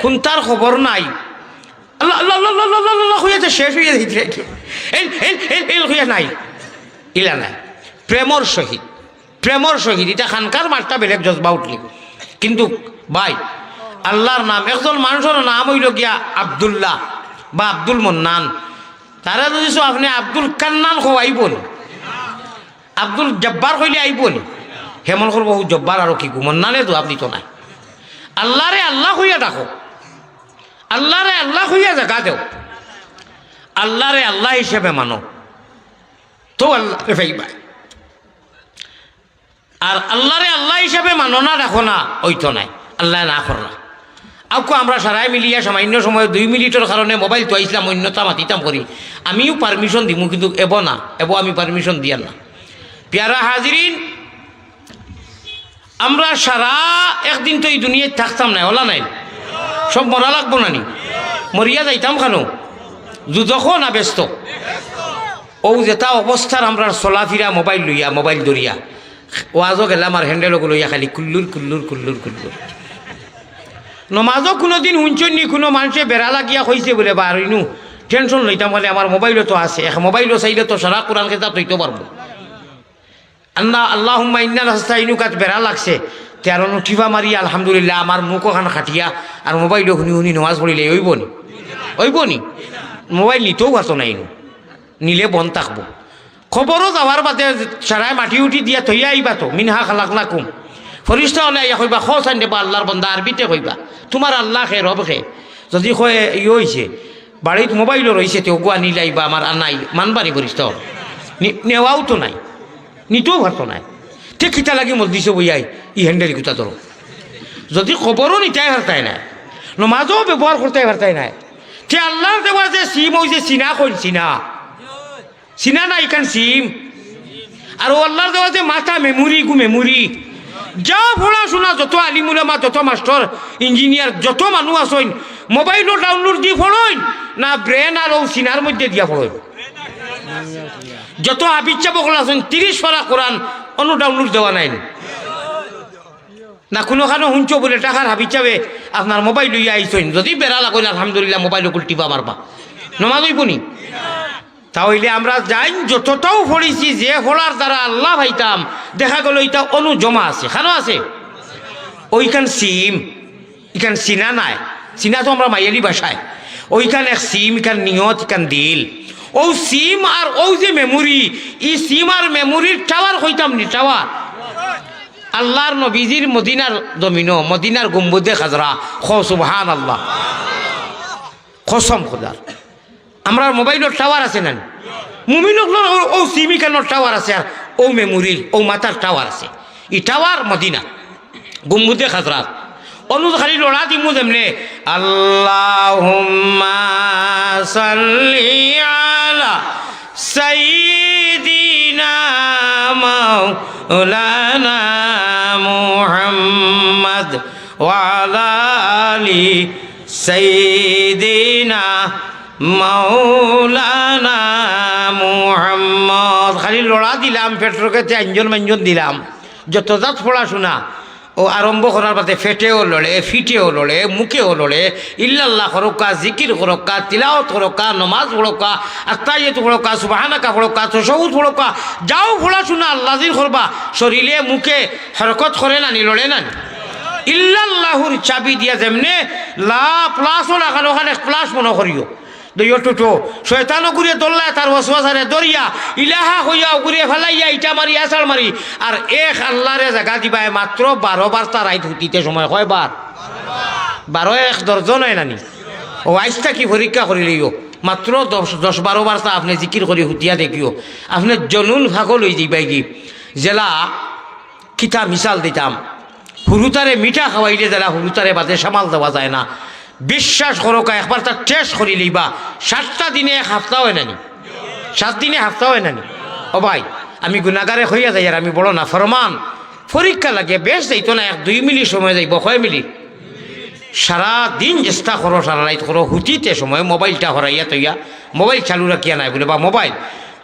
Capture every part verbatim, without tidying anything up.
কুনটার খবর নাই। আল্লাহ, আল্লাহ, আল্লাহ, আল্লাহ, আল্লাহ, আল্লাহ, আল্লাহ কইয়া যে শেষ অইয়া যাইতে আর কি। এই, এই, এই, এই কইয়া নাই। ইলা নাই। প্রেমর সহিত, প্রেমর সহিত। ইটা খানকার মাতটা বেলেগ জজবা উঠলি। কিন্তু ভাই, আল্লাহর নাম, একজন মানুষর নাম অইলো গিয়া আব্দুল্লাহ বা আব্দুল মন্নান। তারা যদি সো আপনে আব্দুল কান্নান কও, আইবো নি? আব্দুল জব্বার কইলে আইবো নি? হেমন করবো, "ও জব্বার আরো কি গো, মন্নানে জবাব দিতো নায়।" আল্লাহরে আল্লাহ কইয়া ডাকো, আল্লাহরে আল্লাহ কইয়া জাগা দেও, আল্লাহরে আল্লাহ হিসেবে মানো, তো আল্লাহরে পাইবায়। আর আল্লাহরে আল্লাহ হিসাবে মানো না, রাখো না, অইতো নায়। আল্লায় না কররা। আউক্কা আমরা সারায় মিলিয়া সামান্য সময় দুই মিনিটর কারণে মোবাইল তো আইসলাম, অন্যতা মাতিতাম করি। আমিও পারমিশন দিমু, কিন্তু এবো না, এবো আমি পারমিশন দিয়ার না। পিয়ারা হাজিরিন, আমরা সারা একদিন তো ই দুনিয়াত থাকতাম নায়, অলা নায়? সব মরা লাগবো না নি? মরিয়া যাইতাম কেনে? দুজখো না বেহেস্তো? অউ যেটা অবস্থার আমরার চলাফিরা মোবাইল লইয়া, মোবাইল ধরিয়া, ওয়াজও গেলাম আর হ্যান্ডেলও লইয়া খালি কুল্লুর, কুল্লুর, কুল্লুর, কুল্লুর। নমাজও কুনুদিন হুনছইন নি কুনু মানষে বেড়া লাগিয়া কইছে বুলে, "বা আর ইনু টেনশন লইতাম খালি, আমার মোবাইলও তো আছে, এক মোবাইলও চাইলে তো সারা কোরআন খেতাব থইতো পারবো।" আন্না আল্লাহুম্মা ইন্না নাস্তাইনুকাত বেড়া লাগছে, তে আর অনু টিপা মারি, আলহামদুলিল্লাহ, আমার মুখ ওখান খাটিয়া আর মোবাইলও হুনি হুনি নমাজ পড়িলে অইবো নি? অইবো নি? মোবাইল নিতেও পারতো না ইনু। নিলে বন্ধ থাকবো। কবরো যাওয়ার বাদে সারায় মাটি উটি দিয়া থইয়া আইবা তো, "মিনহা খালাকনাকুম।" ফিরিস্তা অকলে আইয়া কইবা, "কও চাইন রে বা আল্লাহর বন্দা", আরবিতে কইবা, "তুমার আল্লাহ কে, রব কে?" যদি কয়, "ইয়ে অইছে, বাড়িত মোবাইলও রইছে, তে অগুয়া নিলাইবা, আমার আর নাই", মানবা নি ফিরিস্তা অকলে? নি-, নেওয়াও তো নাই, নিতেও পারতো নায়। তে কিতা লাগি মসজিদো বইয়া ই হ্যান্ডেল কুতা ধরো? যদি কবরও নিতায় পারতায় নায়, নমাজও ব্যবহার করতায় পারতায় নায়, তে আল্লাহর দেওয়া যে সিম, অউ যে সিনা কইন, সিনা, সিনা না ইখান সিম। আর অউ আল্লাহর দেওয়া যে মাথা, মেমুরি, ইগু মেমুরি। যা পড়াশুনা, যত আলিম উলামা, যত মাস্টার, ইঞ্জিনিয়ার, যত মানুষ আছইন, মোবাইলও ডাউনলোড দি পড়ইন, না ব্রেন আর অউ সিনার মধ্যে দিয়া পড়ইন? যত হাফিজ সাব অকল আছইন, তিরিশ পারা কোরআন, অনো ডাউনলোড দেওয়া নায় নি? না কুনুখানো হুনছো বুলে টাকার হাফিজ সাবে আপনার মোবাইল লইয়া আইছইন, যদি বেড়া লাগইন, আলহামদুলিল্লাহ, মোবাইল অকল টিপা মারবা, নমাজ অইবো নি? তা অইলে আমরা যাইন যতটাও পড়ছি, যে পড়ার দ্বারা আল্লাহ পাইতাম, দেখা গেল ইটা অনো জমা আছে, খানো আছে? অউখান সিম, ইখান সিনা নায়, সিনা তো আমরা মায়ালি ভাষায়, অউখান এক সিম, ইখান নিয়ত, ইখান দিল। অউ সিম আর অউ যে মেমুরি, ই সিম আর মেমুরির টাওয়ার কইতাম নি, টাওয়ার। আল্লাহর নবীজির মদিনার জমিনো, মদিনার গম্বুজে খাজরা, কও সুবহানাল্লাহ। কসম খোদার, আমরার মোবাইলর টাওয়ার আছে না নি? মুমিন অকলর অউ, অউ সিম ইখানর টাওয়ার আছে, আর অউ মেমুরির, অউ মাথার টাওয়ার আছে। ই টাওয়ার মদিনা, গম্বুজে খাজরাত। অনো খালি লড়া দিমু যেমনে, আল্লাহুম্মা সাল্লি আলা সাইয়্যিদিনা মাওলানা মুহাম্মদ ওয়া আলা আলি সাইয়্যিদিনা মাওলানা মুহাম্মদ। খালি লড়া দিলাম, পেটর খেতে আঞ্জন মাঞ্জন দিলাম, যত জাত পড়াশুনা অউ আরম্ভ করার বাদে পেটেও লড়ে, ফিটেও লড়ে, মুখেও লড়ে, ইল্লাল্লাহ করউক্কা, জিকির করউক্কা, তিলাওয়াত করউক্কা, নমাজ পড়উক্কা, আত্তাহিয়াতু পড়উক্কা, সুবহানাকা পড়উক্কা, তাশাহুদ পড়উক্কা, যাও পড়াশুনা আল্লাহ জিকির করবা, শরীরে মুখে হরকত করে না নি, লড়ে না নি? ইল্লাল্লাহুর চাবি দিয়া যেমনে লা প্লাসও লাগানো, অখান এক প্লাস মনো করিও। দইও টুটো, শয়তান অগুরে ধরলায়, তার ওয়াসওয়াসারে ধরিয়া, ইলাহা কইয়া অগুরে ফালাইয়া, ইটা মারি, আছাড় মারি, আর এক আল্লাহরে জাগা দিবায় মাত্র বারো বারতা রাইত হুতিতে সময়। কয়বার? বারো এক দর্জন অয় না নি? অউ আইজ থাকি পরীক্ষা করি লইও, মাত্র দশ, দশ বারো বারতা আপনে জিকির করি হুতিয়া দেখিও, আপনে জনুন পাগল অইযিবায়গি। যেলা কিতা মিছাল দিতাম, হুরুতারে মিঠা খাওয়াইলে যেলা হুরুতারে বাদে সামাল দেওয়া যায় না, বিশ্বাস করউক্কা, একবার তা টেস্ট করি লইবা। সাতটা দিনে এক হাপ্তা অয় না নি? সাত দিনে হাপ্তা অয় না নি? ও ভাই, আমি গুনাগারে কইয়া যাইয়ার, আমি বড় নাফরমান। পরীক্ষা লাগে, বেশ যাইতো না, এক দুই মিনিট সময় যাইবো। কয় মিনিট? সারা দিন চেষ্টা করো, সারা রাইত করো, হুতিতে সময় মোবাইলটা হরাইয়া থইয়া, মোবাইল চালু রাখিয়া নায় বুলে, বা মোবাইল,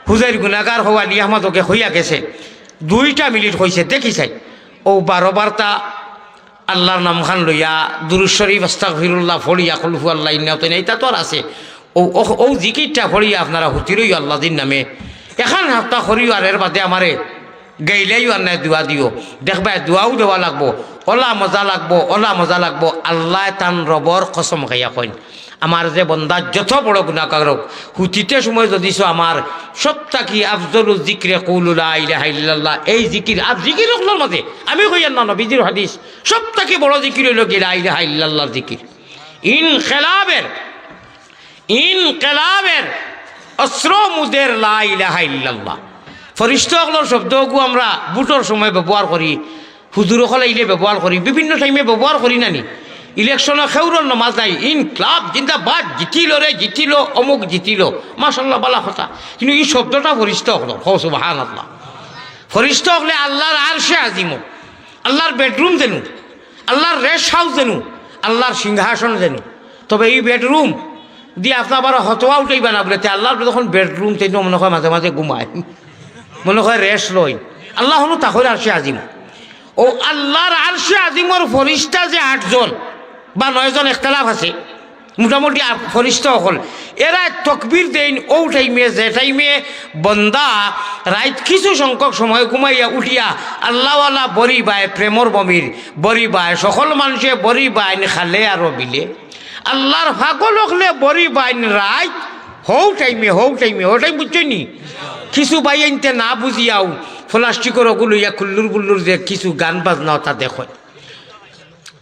হুজাইর গুনাগার হওয়া আলী আহমদ অগে কইয়া গেছে, দুইটা মিনিট কইছে, দেখি চাই, অউ বারো বারতা আল্লাহর নামখান লইয়া দুরূদ শরীফ, আস্তাগফিরুল্লাহ পড়িয়া, কুলহু আল্লাহ ইন্না তো নাই, ইতা তো আর আছে। ও, ও, ও জিকিরটা পড়িয়া আপনারা হুতি রইও আল্লাহর নামে। এখান হাপ্তা করিও আর এর বাদে আমারে গাইলাইও আর নাই দোয়া দিও। দেখবায় দোয়াও দেওয়া লাগবো। ওলা মজা লাগবো, ওলা মজা লাগবো। আল্লায় তান রবর কসম খাইয়া কইন, আমার যে বন্দা যত বড় গুনাহগার হোক, হুতিতে সময় যদি সো আমার সব থাকি আফজলু জিকরে কওলু লা ইলাহা ইল্লাল্লাহ, এই জিকির, আর জিকির অকলর মাঝে আমি কইয়ার না, নবীজির হাদিস, সব থাকি বড় জিকির অইলো গি লা ইলাহা ইল্লাল্লাহর জিকির। ইনকিলাবের, ইনকিলাবের অস্ত্র মুদের লা ইলাহা ইল্লাল্লাহ। ফরিস্তা অকলর শব্দ অগু আমরা ভোটর সময় ব্যবহার করি, হুজুর অকল আইলে ব্যবহার করি, বিভিন্ন টাইমে ব্যবহার করি না নি? ইলেকশনো খেউরর নমাজ নাই, ইনকিলাব জিন্দাবাদ, জিতিল রে জিতিল, অমুক জিতিল, মাশাআল্লাহ, বালা কথা। কিন্তু ই শব্দটা ফরিস্তা অকলর, কও সুবহানাল্লাহ। ফরিস্তা অকলে আল্লাহর আরশে আজিমো, আল্লাহর বেডরুম যেনু, আল্লাহর রেস্ট হাউস যেনু, আল্লাহর সিংহাসন যেনু। তবে ই বেডরুম দি আপনার আবার হতোয়া উঠাইবা না বুলে, তে আল্লাহর যখন বেডরুম, তে মনে হয় মাঝে মাঝে ঘুমায়, মনে হয় রেস্ট লয়। আল্লাহ হলো তাহলে আরশে আজিম। ও আল্লাহর আরশে আজিমর ফরিস্তা যে আটজন বা নয়জন, ইখতিলাফ আছে, মোটামুটি আ-, ফরিস্তা অকল, এরা তকবির দেইন ও টাইমে, যে টাইমে বন্দা রাইত কিছু সংখ্যক সময় ঘুমাইয়া উঠিয়া আল্লাহওয়ালা বড়ি বায় প্রেমর বমির, বড়ি বায় সকল মানুষে বড়ি বাইন খালে আরো বিলে। আল্লাহর পাগল অকলে বড়ি বাইন রাইত হউ টাইমে, হউ টাইমে, হউ টাইম বুঝছইন নি? কিছু বাইয়াইন্তে না বুঝিয়াউ প্লাস্টিকর অগু লইয়া কুল্লুর বুল্লুর যে কিছু গান বাজনা অতা দেখইন।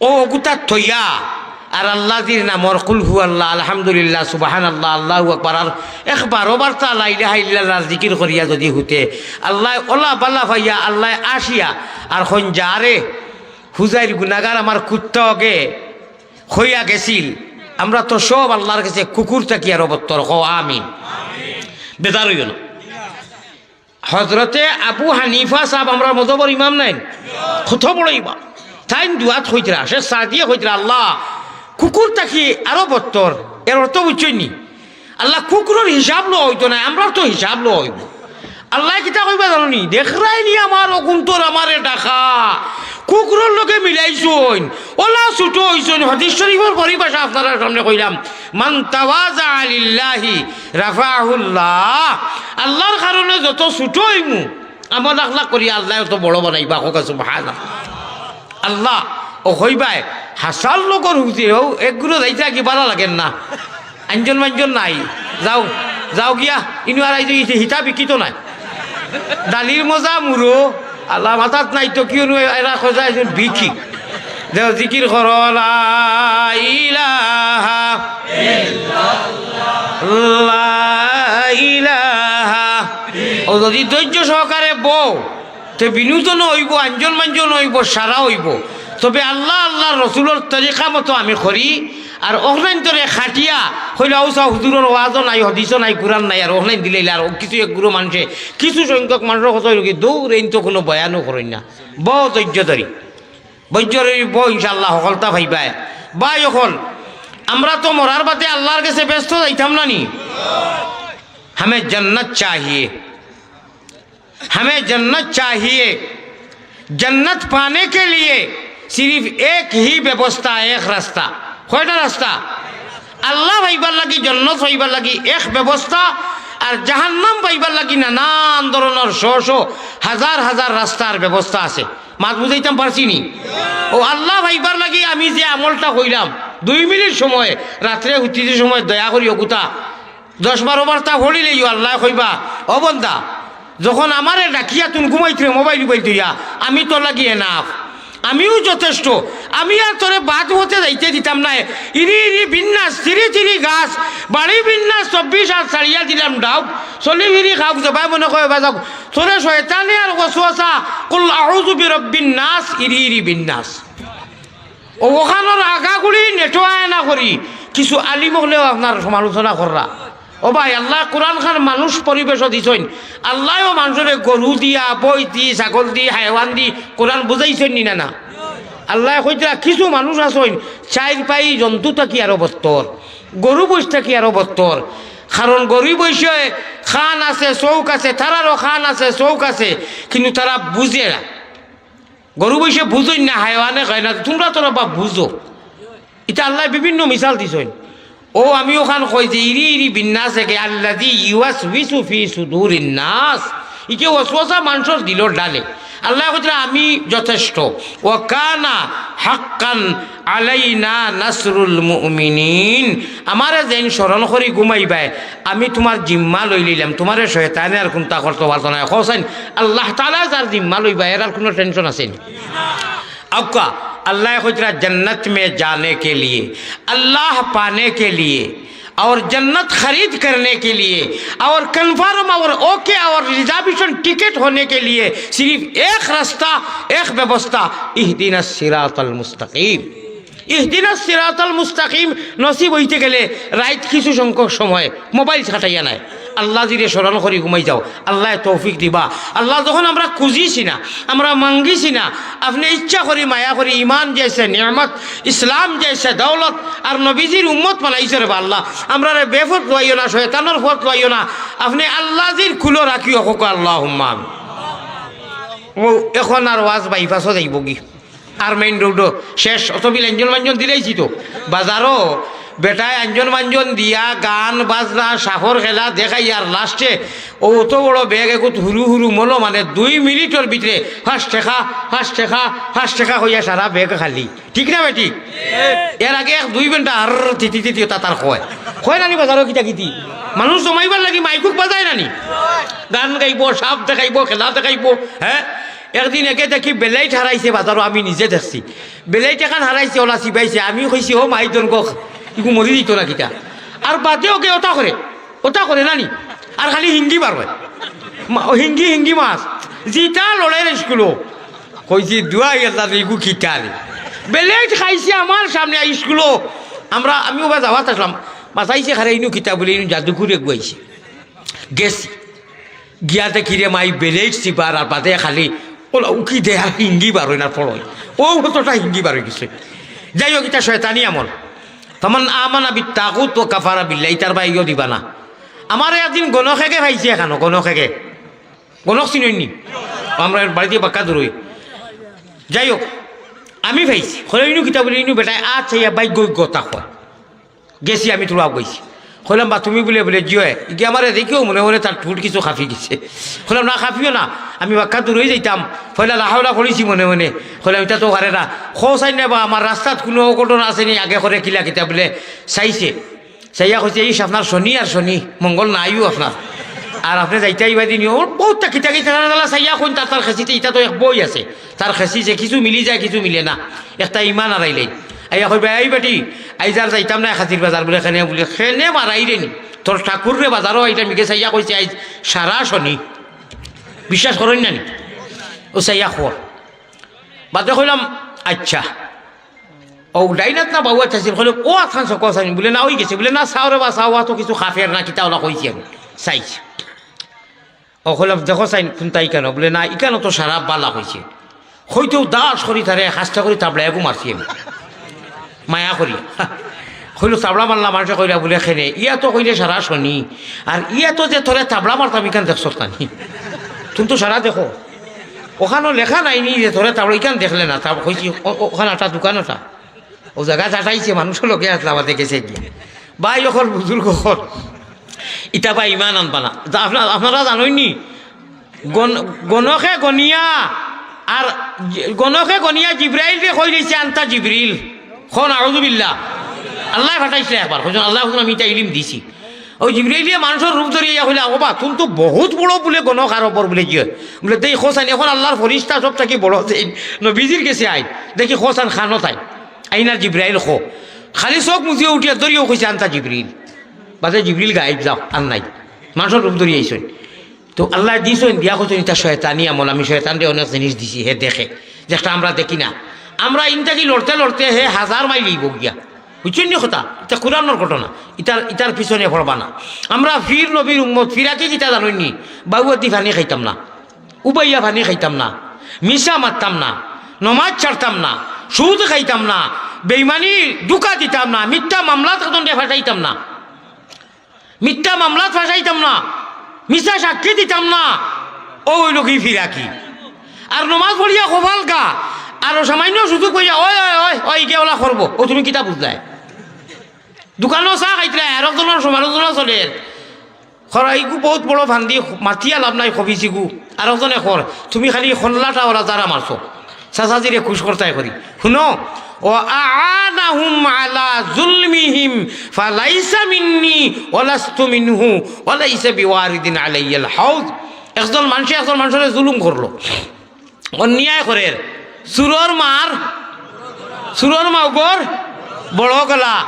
ও অগুতা থইয়া আর আল্লাহজির নামর কুলহু আল্লাহ, আলহামদুলিল্লাহ, সুবহানাল্লাহ, আল্লাহু আকবার, আর একবারো বারতা লা ইলাহা ইল্লাল্লাহর জিকির করিয়া যদি হুতে, আল্লায় ওলা বালা পাইয়া, আল্লায় আসিয়া আর কইন যারে, হুজাইর গুনাগার আমার কুত্তা অগে কইয়া গেছিল, আমরা তো সব আল্লাহর গেছে কুকুর থাকি আরো বত্তর, কও আমিন। বেজার অইও না। হজরতে আবু হানিফা সাব আমরার মজহবর ইমাম নাইন, কত বড় ইমাম। তাইন দোয়াত কইতরা, শেখ সাদিয়ে কইতরা, আল্লাহ, কুকুর থাকি আরো বত্তর। এর অর্থ বুঝছইন নি? আল্লাহ, কুকুরর হিসাব লওয়া অইতো নায়, আমরার তো হিসাব লওয়া অইবো। আল্লায় কিতা কইবা জানো নি? দেখরায় নি আমার অগুন্তর আমারে ডাকা, কুকুরর লগে মিলাইছইন, ওলা ছুটো অইছইন। হাদিস শরীফর পরিভাষা আপনারার সামনে কইলাম, মান তাওয়াজা লিল্লাহি রাফাহুল্লাহ। আল্লাহর কারণে যত ছুটো অইমু, আমল আখলাক করি আল্লায় অত বড় বানাইবা। কউক্কা সুবহানাল্লাহ। আল্লাহ, ও কইবায়, হাসার লগর হুজুর, ও এক গুরু যাইতে কি বালা লাগের না। আঞ্জন মাঞ্জন নাই, যাও, যাও গিয়া, ইনু আর আইজ ইতে হিতা বিকিত নাই। ডালির মজা মুরো, আল্লাহ মাথাত নাই তো কিও নু এরা খোঁজা একজন বিকি। দেও জিকির করো, লা ইলাহা ইল্লাল্লাহ, লা ইলাহা। ও যদি ধৈর্য সহকারে বও, তে বিনোদন অইবো, আঞ্জন মাঞ্জন অইবো, সারা অইবো। তবে আল্লাহ, আল্লাহর রসুলর তরিকা মতো আমি করি, আর অখনাইন্তরে খাটিয়া কইলে, "আউসা হুজুরর ওয়াজও নাই, হাদিসও নাই, কুরআন নাই, আর অখনাইন দিলাইলে আর কিছু এক গুরু মানষে, কিছু সংখ্যক মানষর কথা অইলো কি, দৌড় এইন তো কুনু বয়ানও করইন না, বও ধৈর্য ধরি, ধৈর্য ধরি বও, ইনশাআল্লাহ হকলতা পাইবায়।" ভাই অকল, আমরা তো মরার বাদে আল্লাহর গেছে বেহেস্তো যাইতাম না নি? হামে জন্নত চাহিয়ে। हमें जन्नत चाहिए। जन्नत पाने के लिए सिर्फ एक ही व्यवस्था, एक रास्ता। কয়টা রাস্তা? আল্লাহ পাইবার লাগি, জন্নত পাইবার লাগি এক ব্যবস্থা, আর জাহান্নাম পাইবার লাগি নানান ধরনর শ শ, হাজার হাজার রাস্তার ব্যবস্থা আছে। মাত বুঝাইতাম পারছি নি? ও আল্লাহ পাইবার লাগি আমি যে আমলটা কইলাম, দুই মিনিট সময়, রাত্রে হুতিতে সময় দয়া করি অগুতা দশ বারো বারতা পড়িলেইও আল্লায় কইবা, "ও বন্দা, যখন আমারে ডাকিয়া তুন ঘুমাইতরে মোবাইল উবাইল থইয়া, আমি তোর লাগি এনাফ, আমিউ যথেষ্ট, আমি আর তোরে বাদ পথে যাইতে দিতাম নায়।" ইরি ইরি বিন্যাস, তিরি তিরি গাছ, বাড়ি বিন্যাস, চব্বিশ আর ছাড়িয়া দিলাম ডাউক, চলি ফিরি খাউক, জবাই মনে কয় বা যাউক, তোরে শয়তানে আর ওয়াসওয়াসা, কুল আউযু বিরাব্বিন নাস, ইরি ইরি বিন্যাস। ও ওখানোর আগাগুড়ি নেটো আয় না করি, কিছু আলিম অকলেও আপনার সমালোচনা কররা। ও ভাই, আল্লায় কোরআন খান মানুষ পরিবেশও দিছইন। আল্লায়ও মানুষরে গরু দিয়া, বই দি, ছাগল দি, হায়ওয়ান দি কোরআন বুঝাইছইন নি না? না, আল্লায় কইতরা কিছু মানুষ আছইন, চাইর পাই জন্তু থাকি আরো বত্তর, গরু বইস থাকি আরো বত্তর। কারণ গরু বইসে খান আছে, চউখ আছে, তারারও খান আছে, চউখ আছে, কিন্তু তারা বুঝে না। গরু বইছে বুঝইন না, হায়ওয়ানে কয় না, তুমরা তো বা বুঝো। ইতা আল্লায় বিভিন্ন মিছাল দিছইন। অউ আমি অখান কই যে ইরি ইরি বিন্নাসে কে আল্লাযী ইউওয়াসউইসু ফি সুদুরিন নাস। ইকে ওয়াসওয়াসা মানষর দিলর ডালে। আল্লায় কইতরা আমি যথেষ্ট। ওয়া কানা হাক্কান আলাইনা নাসরুল মুমিনিন। আমারে যেইন স্মরণ করি ঘুমাইবায়, আমি তুমার জিম্মা লইলিলাম, তুমারে শয়তানে আর কুন্তা করতো পারতো নায়। কও চাইন, আল্লাহ তাআলায় যার জিম্মা লইবা, এর আর কুনু tension আছে নি? আউক্কা, আল্লায় কইতরা, जन्नत में जाने के लिए, अल्लाह पाने के लिए और जन्नत खरीद करने के लिए और कन्फर्म और ओके और रिजर्वेशन टिकट होने के लिए सिर्फ एक रास्ता, एक व्यवस्था, इहदिना सिरातल मुस्तकीम। ইহদিনাস সিরাতাল মুস্তাকিম নসিব অইতে গেলে রাইত কিছু সংখ্যক সময় মোবাইল খাটাইয়া নায়, আল্লাজিরে স্মরণ করি ঘুমাই যাও, আল্লায় তৌফিক দিবা। আল্লায় যখন আমরা খুজিছি না, আমরা মাঙ্গিছি না, আপনে ইচ্ছা করি, মায়া করি, ইমান জেসে নিয়ামত, ইসলাম জেসে দৌলত, আর নবীজির উম্মত বানাইছো রেবা আল্লাহ, আমরারে বেপথ লইও না, শয়তানর পথ লইও না, আপনে আল্লাজির কুলো রাখিও, কউক্কা আল্লাহুম্মা আমিন। অউ অখন আর ওয়াজ বাইপাসও যাইবোগি। আর মেইন রোডও শেষ, অত বিল আঞ্জন মাঞ্জন দিলাইছি তো। বাজারও বেটায় আঞ্জন মাঞ্জন দিয়া, গান বাজনা, সাপর খেলা দেখাইয়া আর লাস্টে অউ অত বড় ব্যাগ এগুত হুরু হুরু মলো, মানে দুই মিনিটর ভিতরে পাঁচ টেকা, পাঁচ টেকা, পাঁচ টেকা কইয়া সারা ব্যাগ খালি। ঠিক না বেঠিক? এর আগে এক দুই ঘন্টা আর তিতি তিতি তাতার কয়। কয় না নি বাজারও কিতা কিতি? মানুষ জমাইবার লাগি মাইকুক বাজায় না নি? গান গাইবো, সাপ দেখাইবো, খেলা দেখাইবো, হে? একদিন একে দেখি বেলাইট হারাইছে বাজারও, আমি নিজে দেখছি। বেলাইট এখান হারাইছে, অলা চিবাইছে। আমি কইছি, "ও মাই দন গো, ইগু মরি দিত না কিতা?" আর বাদে ওকে ওটা করে, ওটা করে না নি? আর খালি হিঙ্গি বার অয়। মা-, ও হিঙ্গি, হিঙ্গি মাছ। জিতা লড়ের স্কুলো। কইছি, "দুয়াই আল্লাহ রে, ইগু কিতা রে?" বেলাইট খাইছে আমার সামনে স্কুলো। আমরা, আমি ওবা যাওয়াত আসলাম। মাতাইছে, "খারে, ইনু কিতা?" বলে, "ইনু জাদুকুর এগু আইছে।" গেছি। গিয়া দেখি রে মাই বেলেট চিবার আর বাদে খালি ওলা উকি দেয়া হিঙ্গি বার অইনার পড়ই। অউ কতটা হিঙ্গি বার অই গেছে। যাই হোক, ইটা শয়তানি আমল। ফামান আমানা বিত তাগুত ওয়া কাফারা বিল্লাহ, ইতার বায় ইও দিবা না। আমারে একদিন গণকেগে পাইছে এখানো, গণকেগে। গণক চিনইন নি? আমরা বাড়িত বাক্কা দূরই। যাই হোক, আমি পাইছি। কইলে, "ইনু কিতা?" বলে, "ইনু বেটায় আচ্ছা ইয়া বাইক গই গতা কয়।" গেছি আমি থুড়া গেছি। কইলাম, "বা তুমি?" বলে, বলে, "জি অয়।" ইগি আমারে দেখিও মনে মনে তার ঠুট কিছু কাঁপি গেছে। কইলাম, "না, কাঁপিও না, আমি বাক্কা দূরই যাইতাম।" কইলা, "লা হাওলা" করিছি মনে মনে। কইলাম, "ইটা তো পারে না।" কও চাইন না বা আমার রাস্তাত কুনু অঘটন আছে নি, আগে করে কিলা কিতা বলে চাইছে। চাইয়া কইছে, "ইস, আপনার শনি আর শনি, মঙ্গল নাই আপনার। আর আপনে যাইতা ইবাদি নিও।" অউ বউততা কিতা কিতা তারা তারা চাইয়া কইন, তার, তার খেছিতে ইটা তো এক বই আছে। তার খেছি যে কিছু মিলি যায়, কিছু মিলে না। একটা ইমান আরাইলে। আইয়া কইবা, "এই বেটি, আইজ আর যাইতাম না খাজির বাজার।" বলে, "কেনে?" বলে, "কেনে মারাইরে নি? তোর ঠাকুররে বাজারও আইতাম, ইগে চাইয়া কইছে আইজ সারা শনি।" বিশ্বাস করইন না নি? অউ চাইয়া কর। বাদে কইলাম, "আচ্ছা।" অউ ডাইনাত না বাউয়াত আছিল, কইলে, "অউ আতখান চকো চাইন।" বলে, "না, অই গেছে।" বলে, "না, চাও রে বা, চাও, অউ তো কিছু কাফের না, কিতা অলা কইছি আমি। চাইছি।" অউ কইলাম, "দেখো চাইন, কুনটা ইখানো?" বলে, "না, ইখানো তো সারা বালা কইছে।" কইতেউ দাস করি তারে, আস্তা করি তাবড়া এগু মারছি আমি। মায়া করি। কইলো, "তাবড়া মারলা মানষে কইলা বলে কেনে? ইয়া তো কইলে সারা শনি। আর ইয়া তো যে তোরে তাবড়া মারতাম, ইখান দেখছস না নি? তুমি তো সারা দেখো। অখানো লেখা নাই নি যে তোরে তাবড়া, ইখান দেখলে না।" তাব-, কইছি, "অ-, অ-, অখান আটা দোকান আটা।" অউ জাগা জাটাইছে, মানষর লগে আসলা বাদে গেছে গিয়া। ভাই অকল, বুজুর্গ অকল, ইতা বা ইমান আনবা না। তা আপনা-, আপনারা জানইন নি? গণ-, গণকে গনিয়া, আর জি-, গণকে গনিয়া জিব্রাইলরে কই দিছে, "আনতা জিব্রিল।" কও না, আউযুবিল্লাহ। আল্লায় পাঠাইছলা একবার, কইছইন, "আল্লায় কইছইন, আমি ইতা ইলিম দিছি।" অউ জিব্রাইলে মানষর রূপ ধরিয়া কইলা, "ও বা, তুমি তো বউত বড় বলে গণক আরবর বলে।" "জি অয়।" বলে, "দেই কও চাইন, অখন আল্লার ফিরিস্তা সব থাকি বড় যেইন নবীজির গেছে আইন, দেখি কও চাইন খানো তাই।" আইন আর জিব্রাইল কও। খালি চউখ মুজিয়া উঠিয়া ধরিয়াউ কইছে, "আনতা জিব্রিল।" বাদে জিব্রিল গায়েব, যাও, আর নাই। মানষর রূপ ধরিয়া আইছইন। তো আল্লায় দিছইন, দিয়া কইছইন, "ইতা শয়তানি আমল, আমি শয়তানরে অনেক জিনিস দিছি, হে দেখে।" যেটা আমরা দেখি না। আমরা ইন থাকি লড়তে লড়তে হে হাজার মাইল অইবো গিয়া। বুঝছইন নি কথা? ইটা কুরআনর ঘটনা। ইতার, ইতার পিছনে পড়বা না। আমরা পীর নবীর উম্মত, ফিরাকি কিতা জানইন নি? বাউয়াদি পানি খাইতাম না, উবাইয়া পানি খাইতাম না, মিছা মাততাম না, নমাজ ছাড়তাম না, সুদ খাইতাম না, বেইমানি ধুকা দিতাম না, মিথ্যা মামলাত কাউরে ফাঁসাইতাম না। মিথ্যা মামলাত ফাঁসাইতাম না, মিছা সাক্ষী দিতাম না। অউ অইলো গি ফিরাকি। আর নমাজ পড়িয়া কপাল গা, আর সামান্য সুযোগ পাইয়া, "ওই, ওই, ওই, ওই, ইগে ওলা করবো, ও তুমি কিতা বুঝলায়?" দোকানো চা খাইতরায়, আর একজনর সমালোচনা চলের। কর, "ইগু বউত বড় ফান্দি, মাতিয়া লাভ নাই, খবিছিগু।" আর একজনে কর, "তুমি খালি খল্লাটা ওরা যারা মারছো, চাচাজিরে খুশ করতায় করি।" হুনো, "ও আআনাহুম আলা যুলমিহিম ফালাইসা মিন্নি ওয়ালাস্তু মিনহু ওয়ালাইসা বিওয়ারিদিন আলাইয়াল হাউজ।" একজন মানষে একজন মানষরে জুলুম করলো, অন্যায় করের, চুরর মার, চুরর মাউগর বড় গলা।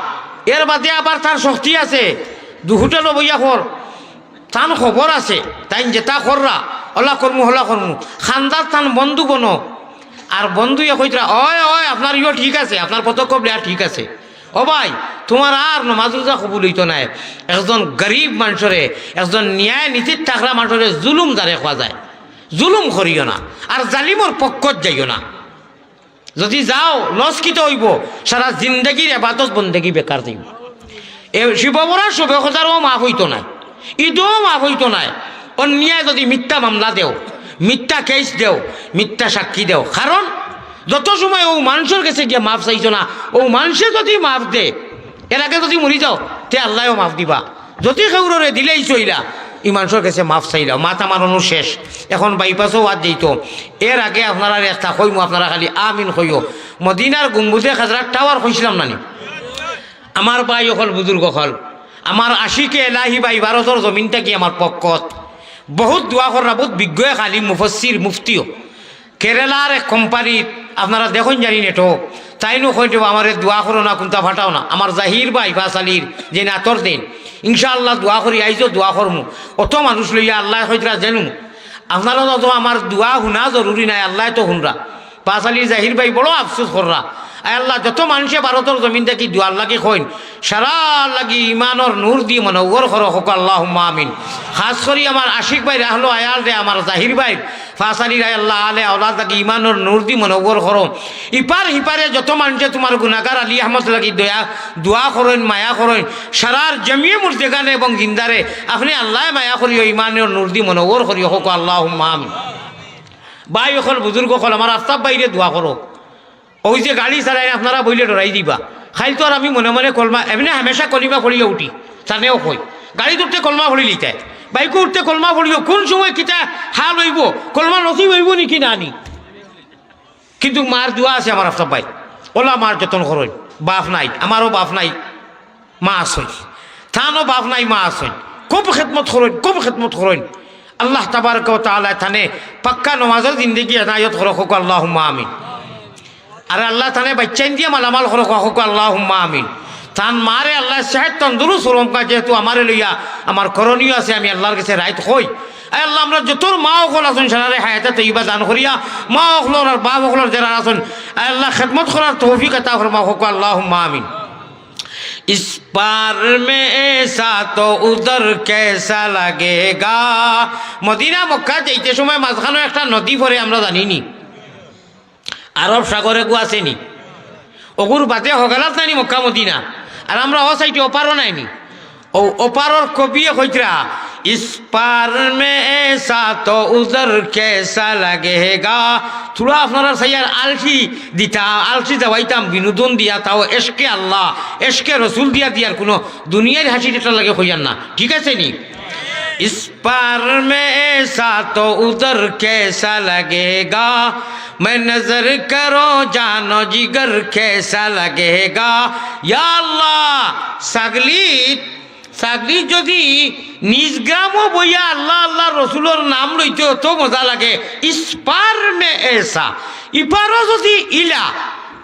এর বাদে আবার তার শক্তি আছে, দু হোটেলো বইয়া কর, তান খবর আছে, তাইন যেতা কররা, ওলা করমু, হলা করমু। খান্দাত তান বন্ধু বনো, আর বন্ধুয়ে কইতরা, "ওই, ওই, আপনার ইয়ো ঠিক আছে, আপনার পদক্ষেপ নেওয়া ঠিক আছে। ও ভাই, তোমার আর নমাজ রোজা কবুল অইতো নায়।" একজন গরিব মানষরে, একজন ন্যায় নীতিত থাকরা মানষরে জুলুম যারে কওয়া যায়, জুলুম করিও না, আর জালিমর পক্ষত যাইও না। যদি যাও, লস কিতা অইবো? সারা জিন্দেগির এবাদত বন্দেগি বেকার যাইবো। এ শিববরার শবে কদরও মাফ অইতো নায়, ইদও মাফ অইতো নায়। অন্যায় যদি মিথ্যা মামলা দেও, মিথ্যা কেস দেও, মিথ্যা সাক্ষী দেও, কারণ যত সময় অউ মানষর গেছে গিয়া মাফ চাইছো না, অউ মানষে যদি মাফ দে, এর আগে যদি মরি যাও, তে আল্লায়ও মাফ দিবা। যদি কেউররে দিলাইছো ইলা, ই মানষর গেছে মাফ চাইলাও। মাত আমার অনু শেষ, এখন বাইপাসও ওয়াজ যাইতো। এর আগে আপনারারে একটা কইমু, আপনারা খালি আমিন কইও। মদিনার গুম্বুজে খাজরার টাওয়ার কইছিলাম নানি? আমার ভাই অকল, বুজুর্গ অকল, আমার আশিকে এলাহি ভাই ভারতর জমিন থাকি আমার পক্ষত বউত দোয়া কররা, বউত বিজ্ঞ এক আলিম, মুফাসসির, মুফতিও। কেরালার এক কোম্পানিত আপনারা দেখইন জানি নেটো, তাইনও কইন যে, "আমারে দোয়া করো না, কুন্তা ফাটাও না।" আমার জাহির ভাই ফাস আলির যে নাতর দিন, ইনশাআল্লাহ দোয়া করি, আইজও দোয়া করমু। অত মানুষ লইয়া আল্লায় কইতরা যেনু। আপনারা তো আমার দোয়া হুনা জরুরি নায়, আল্লায় তো হুনরা। ফাস আলির জাহির ভাই বড় আফসোস কররা। আয় আল্লাহ, যত মানষে ভারতর জমিন থাকি দোয়ার লাগি কইন, সারার লাগি ইমানর নূর দি মনওয়ার করো, কউক্কা আল্লাহুম্মা আমিন। খাস করি আমার আশিক ভাইর আহলো আয়ালরে, আমার জাহির ভাইর, ফাস আলির, আয় আল্লাহ, আলে আওলাদ লাগি ইমানর নূর দি মনওয়ার করো। ইপার হিপারে যত মানষে তোমার গুনাগার আলী আহমদ লাগি দয়া, দোয়া করইন, মায়া করইন, সারার জমিয়ে মুর্দেগানে এবং জিন্দারে আপনে আল্লায় মায়া করিও, ইমানর নূর দি মনওয়ার করিও, কউক্কা আল্লাহুম্মা আমিন। ভাই অকল, বুজুর্গ অকল, আমার আফতাব ভাইরে দোয়া করো। অউ যে গাড়ি চালাইন, আপনারা বইলে ডরাই দিবা। কাইল তো আর আমি মনে মনে কলমা, এমনে হামেশা কলিমা পড়িয়া উঠি, তানেও কই, গাড়িত উঠতে কলমা পড়িলিতায়, বাইকো উঠতে কলমা পড়িও। কুন সময় কিতা হাল অইবো, কলমা নসিব অইবো নি কি না নি? কিন্তু মার দোয়া আছে আমার আফতাব ভাই, অলা মার যতন করইন। বাপ নাই, আমারও বাপ নাই, মা আছইন, তানও বাপ নাই, মা আছইন, খুব খেদমত করইন, খুব খেদমত করইন। আল্লাহ তাবারক ওয়া তাআলায় তানে পাক্কা নমাজর জিন্দেগি এনায়ত করো, কউক্কা আল্লাহুম্মা আমিন। আর আল্লাহ তানে বাইচ্চাইন দিয়া মালামাল করো, কউক্কা আল্লাহুম্মা আমিন। তান মারে আল্লায় সেহত তন্দুরুস্ত করউক্কা, যেহেতু আমারে লইয়া আমার করণীয় আছে, আমি আল্লাহর গেছে রাইত কই। আয় আল্লাহ, আমরা যতর মা অকল আছইন, সারারে হায়াতে তৈবা দান করিয়া, মা অকলর আর বাপ অকলর যারা আছইন, আয় আল্লাহ, খেদমত করার তৌফিক আতা ফরমাও, কউক্কা আল্লাহুম্মা আমিন। اس پار میں ایسا تو ادھر کیسا لگے گا। মদিনা মক্কা যাইতে সময় মাঝখানো একটা নদী পড়ে, আমরা জানি নি? আরব সাগর এগু আছে নি? অগুর বাদে হগালাত নানি মক্কা মদিনা, আর আমরা অউ সাইডে অপারও নাই নি। অউ অপারর কবিয়ে কইতরা, اس پار میں ایسا تو ادھر کیسا لگے گا। থুড়া আপনারার চাইয়ার আলসি দিতা, আলসি যাওয়াইতাম বিনোদন দিয়া, তাও এশকে আল্লাহ, এশকে রসুল দিয়া দিয়ার কুনু দুনিয়ার হাসি যেটা লাগে কইয়ার না, ঠিক আছে নি? اس پار میں ایسا تو ادھر کیسا لگے گا, میں نظر کرو جانو جگر کیسا لگے گا। ইয়া আল্লাহ, ছাগলি, ছাগলি যদি নিজ গ্রামও বইয়া আল্লাহ আল্লাহ রসুলর নাম লইতে অত মজা লাগে, اس پار میں ایسا, ইপারও যদি ইলা,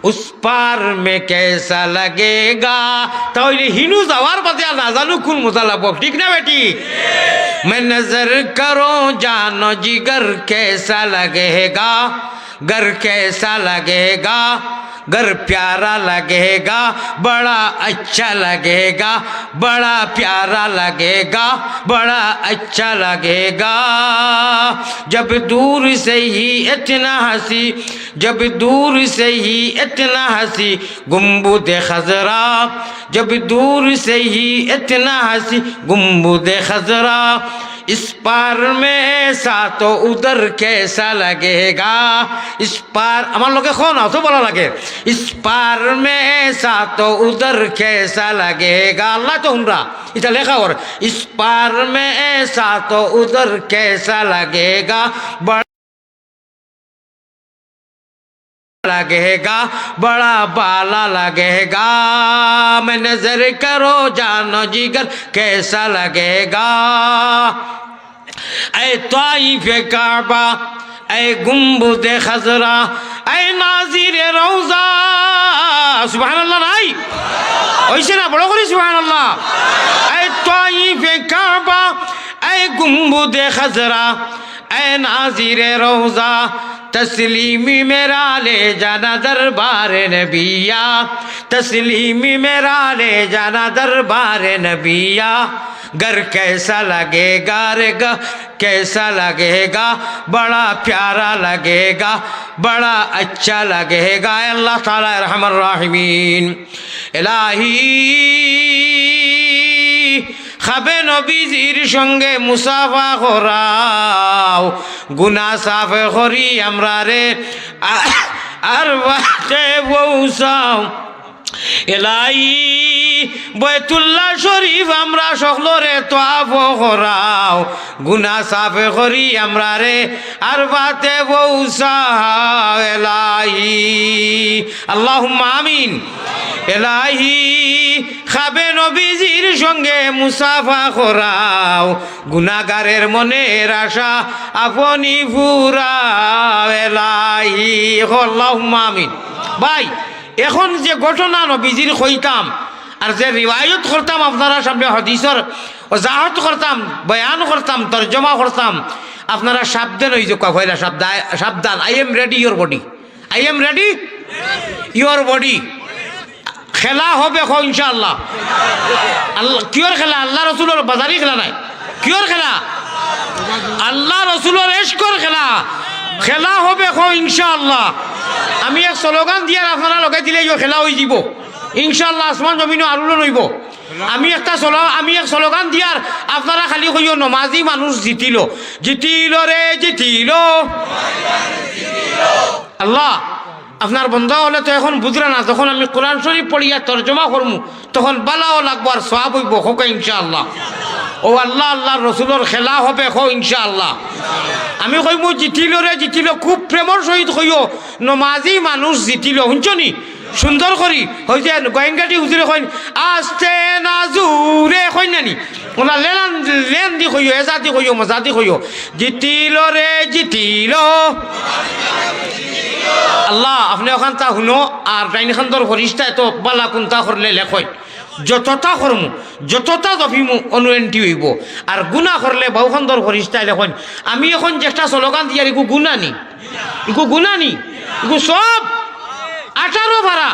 اس پار میں کیسا لگے گا, তাইলে হিনু যাওয়ার বাদে আর না জানু কুন মজা লাগবো, ঠিক না বেটি? میں نظر کرو جانو جگر کیسا لگے گا, گھر کیسا لگے گا, گھر پیارا لگے گا, بڑا اچھا لگے گا, بڑا پیارا لگے گا, بڑا اچھا لگے گا. جب دور سے ہی اتنا ہنسی, جب دور سے ہی اتنا ہنسی, گنبد خضرا, جب دور سے ہی اتنا ہنسی, گنبد خضرا, इस पार में ऐसा तो उधर कैसा लगेगा। इस पार, আমার লগে কও না, অত ভালা লাগে। इस पार में ऐसा तो उधर कैसा लगेगा। আল্লায় তো হুনরা, ইটা লেখা অর। इस पार में ऐसा तो उधर कैसा लगेगा। बड़ा लगेगा, बड़ा भाला लगेगा। मैं नजर करो जानो जिगर, कैसा लगेगा। ऐ ताइफ काबा, ऐ गुंबद खजरा, ऐ नाजिर रोजा। সুবহানাল্লাহ নাই? অইছে না? বড় করি সুবহানাল্লাহ। ऐ ताइफ काबा, ऐ गुंबद खजरा, ऐ नाजिर रोजा, तस्लीम मेरा ले जाना दरबार नबिया, तस्लीम मेरा ले जाना दरबार नबिया। घर कैसा लगेगा रे, घर कैसा लगेगा, बड़ा प्यारा लगेगा, बड़ा अच्छा लगेगा। আল্লাহ তাআলা আরহামার রাহিমিন। এলাহি, খাবে নবীজির সঙ্গে মুসাফা করাও, গুনা সাফ করি আমরারে, আ-, আরফাতে পৌঁছাও। এলাহি, বয়তুল্লাহ শরীফ আমরা সকলরে তওয়াফ করাও, গুনা সাফ করি আমরারে, আরফাতে পৌঁছাও। এলাহি, আল্লাহুম্মা আমিন। এলাহি, খাবে নবীজির সঙ্গে মুসাফা করাও, গুনাগারের মনের আশা আপনি ফুরাও। এলাহি, আল্লাহুম্মা আমিন। ভাই, এখন যে ঘটনা নবীজির কইতাম, আর যে রিওয়ায়ত করতাম আপনারার সামনে, হাদিসর ওজাহত করতাম, বয়ান করতাম, তর্জমা করতাম, আপনারা সাবধান অইযউক্কা, কইলা সাবধান, সাবধান। I am ready, your body. I am ready, your body. খেলা হবে কও ইনশাআল্লাহ। আল্লাহ, কিওর খেলা? আল্লাহ রসুলর বাজারি খেলা নায়। কিওর খেলা? আল্লাহ রসুলর এশকর খেলা। খেলা হবে কও ইনশাআল্লাহ। আমি এক স্লোগান দিয়ার, আপনারা লগে দিলে ইও খেলা অইযিবো ইনশাআল্লাহ। আসমান জমিনও আলোড়ন অইবো। আমি একটা স্লো-, আমি এক স্লোগান দিয়ার, আপনারা খালি কইও, "নমাজি মানুষ জিতিল, জিতিল রে, জিতিল।" আল্লাহ, আপনার বন্দা অকলে তো এখন বুঝরা না, যখন আমি কোরআন শরীফ পড়িয়া তর্জমা করমু, তখন বালাও লাগবো আর সওয়াব অইবো, কউক্কা ইনশাআল্লাহ। ও আল্লাহ, আল্লাহর রসুলর খেলা হবে, কও ইনশাআল্লাহ। আমি কইমু, "জিতিল রে, জিতিল।" খুব প্রেমর সহিত কইও, "নমাজি মানুষ জিতিল।" হুনছো নি? সুন্দর করি, অউ যে গোয়াইনঘাটি হুজুরে কইন, "আস্তে না জুরে" কইন না নি? ওলা লেন, লেন দি কইও, এজা দি কইও, মজা দি কইও। "জিতিল রে, জিতিল।" আল্লাহ, আপনে অখানতা হুনো, আর ডাইন কান্দর ফিরিস্তায় তো বালা কুন্তা করলে লেখইন। যততা করমু, যততা জপিমু, অনু entry অইবো। আর গুনা করলে বাউ কান্দর ফিরিস্তায় লেখইন। আমি এখন যেটা স্লোগান দিয়ার, ইগু গুনা নি? ইগু গুনা নি? ইগু সওয়াব। আঠারো পারা,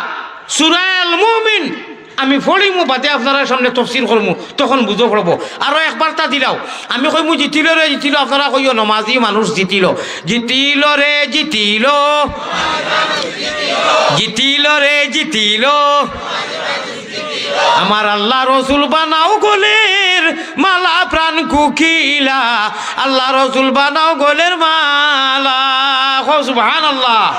সূরা আল মুমিন। আমি পড়িমু, বাদে আপনারার সামনে তফসির করমু, তখন বুঝো পড়বো। আরো একবারতা দিলাও, আমি কইমু, "জিতিল রে, জিতিল।" আপনারা কইও, "নমাজি মানুষ জিতিল।" জিতিল রে, জিতিল। জিতিল রে, জিতিল। আমার আল্লাহ রসুল বানাও গলের মালা প্রাণ কুকিলা, আল্লাহ রসুল বানাও গলের মালা। কও সুবহানাল্লাহ।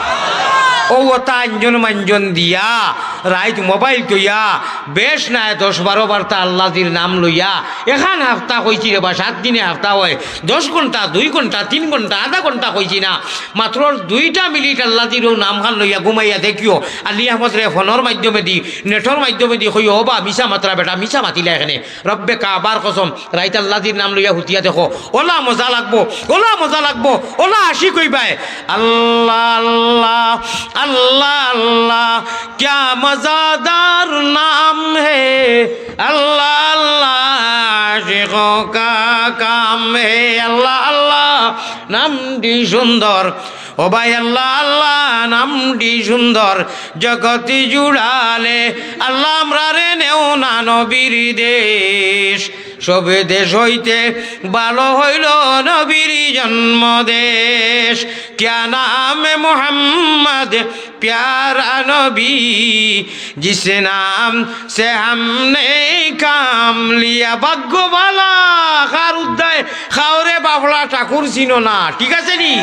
অউ অতা আঞ্জন মাঞ্জন দিয়া, রাইত মোবাইল থইয়া, বেশ নায় দশ বারো বারতা আল্লাজির নাম লইয়া, এখান হাপ্তা কইছি রে বা, সাত দিনে হাপ্তা অয়, দশ ঘন্টা, দুই ঘন্টা, তিন ঘন্টা, আধা ঘন্টা কইছি না, মাত্র দুইটা মিনিট আল্লাজির অউ নামখান লইয়া ঘুমাইয়া দেখিও, আলী আহমদরে ফোনর মাধ্যমেদি, নেটর মাধ্যমেদি কইও, "ও বা, মিছা মাতরা বেটা, মিছা মাতিলা এখানে।" রব্বে কাবার কসম, রাইত আল্লাজির নাম লইয়া হুতিয়া দেখো, ওলা মজা লাগবো, ওলা মজা লাগবো, ওলা আশিক অইবায়। আল্লাহ, আল্লাহ, আল্লাহ, আল্লাহ, ক্যা মজাদার নাম হে। আল্লাহ, আল্লাহ, আশিকো কা কাম হে। আল্লাহ, আল্লাহ, নামটি সুন্দর। ও ভাই, আল্লাহ, আল্লাহ, নামটি সুন্দর। জগতি জুড়ালে আল্লাহ আমরারে নেও না নবীর দেশ। সব দেশ হইতে ভালো হইল নবীর জন্ম দেশ। ক্যা নাম মোহাম্মদ প্যারা নবী, জিস নাম সে হামনে কাম আমলিয়া ভাগ্য বালা, কার উদ্দায়, কাউরে বাফড়া ঠাকুর চিনো না, ঠিক আছে নি?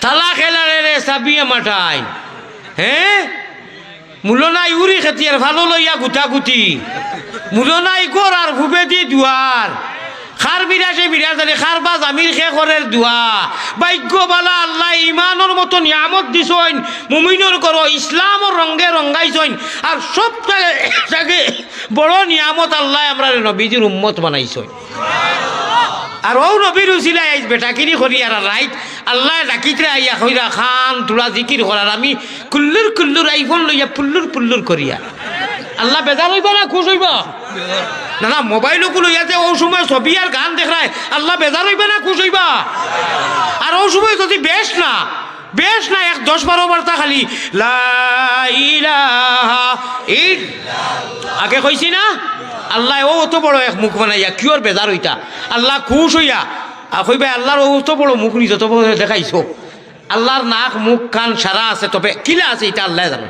তালা খেলারে রে সাবিয়া মাঠাই, হ্যাঁ? মুলো নাই উরি খেতিয়ার ফালো লইয়া গুতাগুতি, মুলো নাই ঘর আর ফুবেদি দুয়ার। কার বিরাসে বিরাস জানে, কার বা জামির খে করের দোয়া। ভাগ্য বালা, আল্লায় ইমানর মতো নিয়ামত দিছইন, মুমিনর ঘরো ইসলামর রঙে রঙাইছইন। আর সব থাকি বড় নিয়ামত, আল্লায় আমরারে নবীজির উম্মত বানাইছইন। আর অউ নবীর উছিলায় আইজ বেটাকিনি করিয়ার রাইত আল্লায় ডাকিতরা আইয়া কইরা, "খান, থুড়া জিকির করার।" আমি কুল্লুর কুল্লুর iPhone লইয়া পুল্লুর পুল্লুর করিয়ার। আল্লাহ বেজার অইবা না খুশ অইবা? না, না, মোবাইল অকু লইয়া যে অউ সময় ছবি আর গান দেখরায়, আল্লাহ বেজার অইবা না খুশ অইবা? আর অউ সময় যদি বেশ না, বেশ না, এক দশ বারো বারতা খালি লা ইলাহা ইল-, আগে কইছি না? আল্লায় অউ অত বড় এক মুখ বানাইয়া কিওর বেজার অইতা? আল্লাহ খুশ অইয়া আর কইবা, "আল্লাহর অউ অত বড় মুখ নি, যত বড় দেখাইছো।" আল্লাহর নাক, মুখ, কান সারা আছে, তবে কিলা আছে ইটা আল্লায় জানে।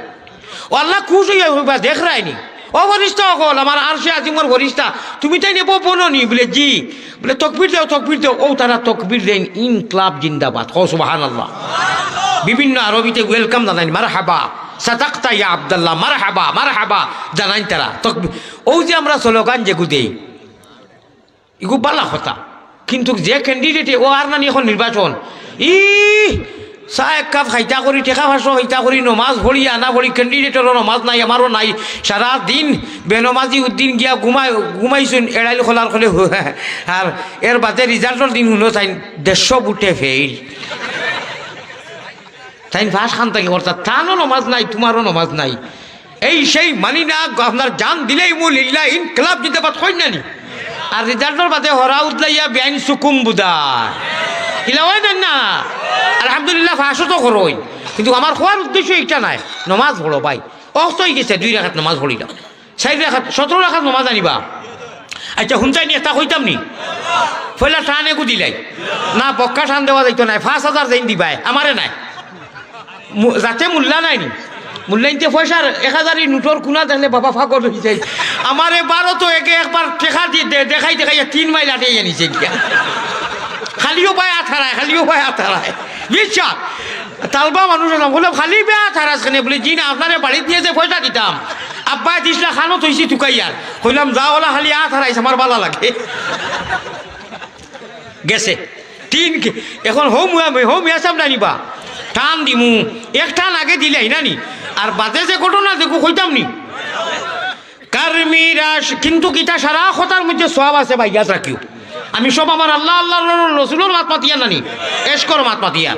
অউ আল্লাহ খুশ অইয়া কইবা, "দেখরায়নি? ও ফিরিস্তা অকল, আমার আরশে আজিমর ফিরিস্তা, তুমি তাইন এবো বনো নি?" বুলে, "জি।" বুলে, "তকবির দেও, তকবির দেও।" অউ তারা তকবির দেইন, "ইনকিলাব জিন্দাবাদ।" কও সুবহানাল্লাহ। বিভিন্ন আরবিতে welcome জানাইন, "মারহাবা, সাদাক্তা ইয়া আব্দুল্লাহ, মারহাবা, মারহাবা" জানাইন তারা। তকবির, অউ যে আমরা স্লোগান যেগু দেই, ইগু বালা কথা, কিন্তু যে candidate-এ, অউ আর নানি অখন নির্বাচন, ই চা এক কাপ খাইতা করি, টেকা পাঁচশো খাইতা করি, নমাজ পড়ি আনা পড়ি, candidate-অরও নমাজ নাই, আমারও নাই, সারা দিন বেনমাজি উদ্দিন গিয়া ঘুমাই-, ঘুমাইছইন এড়াইল খোলার খোলে। আর এর বাদে result-অর দিন হুনো তাইন দেড়শো ভোটে fail। তাইন পাশ খান থাকি করতা, তানও নমাজ নাই, তুমারও নমাজ নাই। এই সেই মানি না, আপনার জান দিলেই মু লিল্লাহ, ইনকিলাব জিন্দাবাদ কইন না নি? আর result-অর বাদে হরা উদলাইয়া বেআইন সুকুম বুদায়। ইলা অয় না, না? আলহামদুলিল্লাহ, পাশও তো করইন। কিন্তু আমার কওয়ার উদ্দেশ্য ইটা নায়। নমাজ পড়ো ভাই। অক্ত অইগেছে, দুই রাকাত নমাজ পড়িলাও। চাইর রাকাত, সতরো রাকাত নমাজ আনিবা। আইচ্ছা, হুনছইন নি, একটা কইতাম নি? পয়লা টান এগু দিলাই। না, বক্কা টান দেওয়া যাইতো নায়, পাঁচ হাজার যেইন দিবায়, আমারে নায়। মু-, যাতে মোল্লা নাই নি। মোল্লাইন্তে পয়সার এক হাজারি নোটর কুনা দেখলে বাবা পাগল অইযায়। আমারে বারো তো একে একবার টেকা দি দে-, দেখাই দেখাইয়া তিন মাইল আটিয়া নিছে গিয়া। খালিও পায় আত হারায়, খালিও পায় আত হারায়। বুঝছো? তালবা মানুষ আছলাম, কইলাম, "খালি বে আত হারাস কেনে?" বুলে, "জি না, আপনারে বাড়িত নিয়া যে পয়সা দিতাম, আব্বায় দিছলা, খানো থইছি তুকাইয়ার।" কইলাম, "যা অলা খালি আত হারাইস, আমার বালা লাগে।" গেছে। তিন কে-, এখন হউ মুয়া-, হউ মিয়া সাব না নিবা? টান দিমু। এক টান আগে দিলাই না নি? আর বাদে যে ঘটনা দেখো কইতাম নি? কার মিরাশ, কিন্তু কিতা সারা কথার মধ্যে সওয়াব আছে ভাই, ইয়াদ রাখিও। আমি সব আমার আল্লাহ, আল্লাহর রসুলর মাত মাতিয়ার না নি, এশকর মাত মাতিয়ার।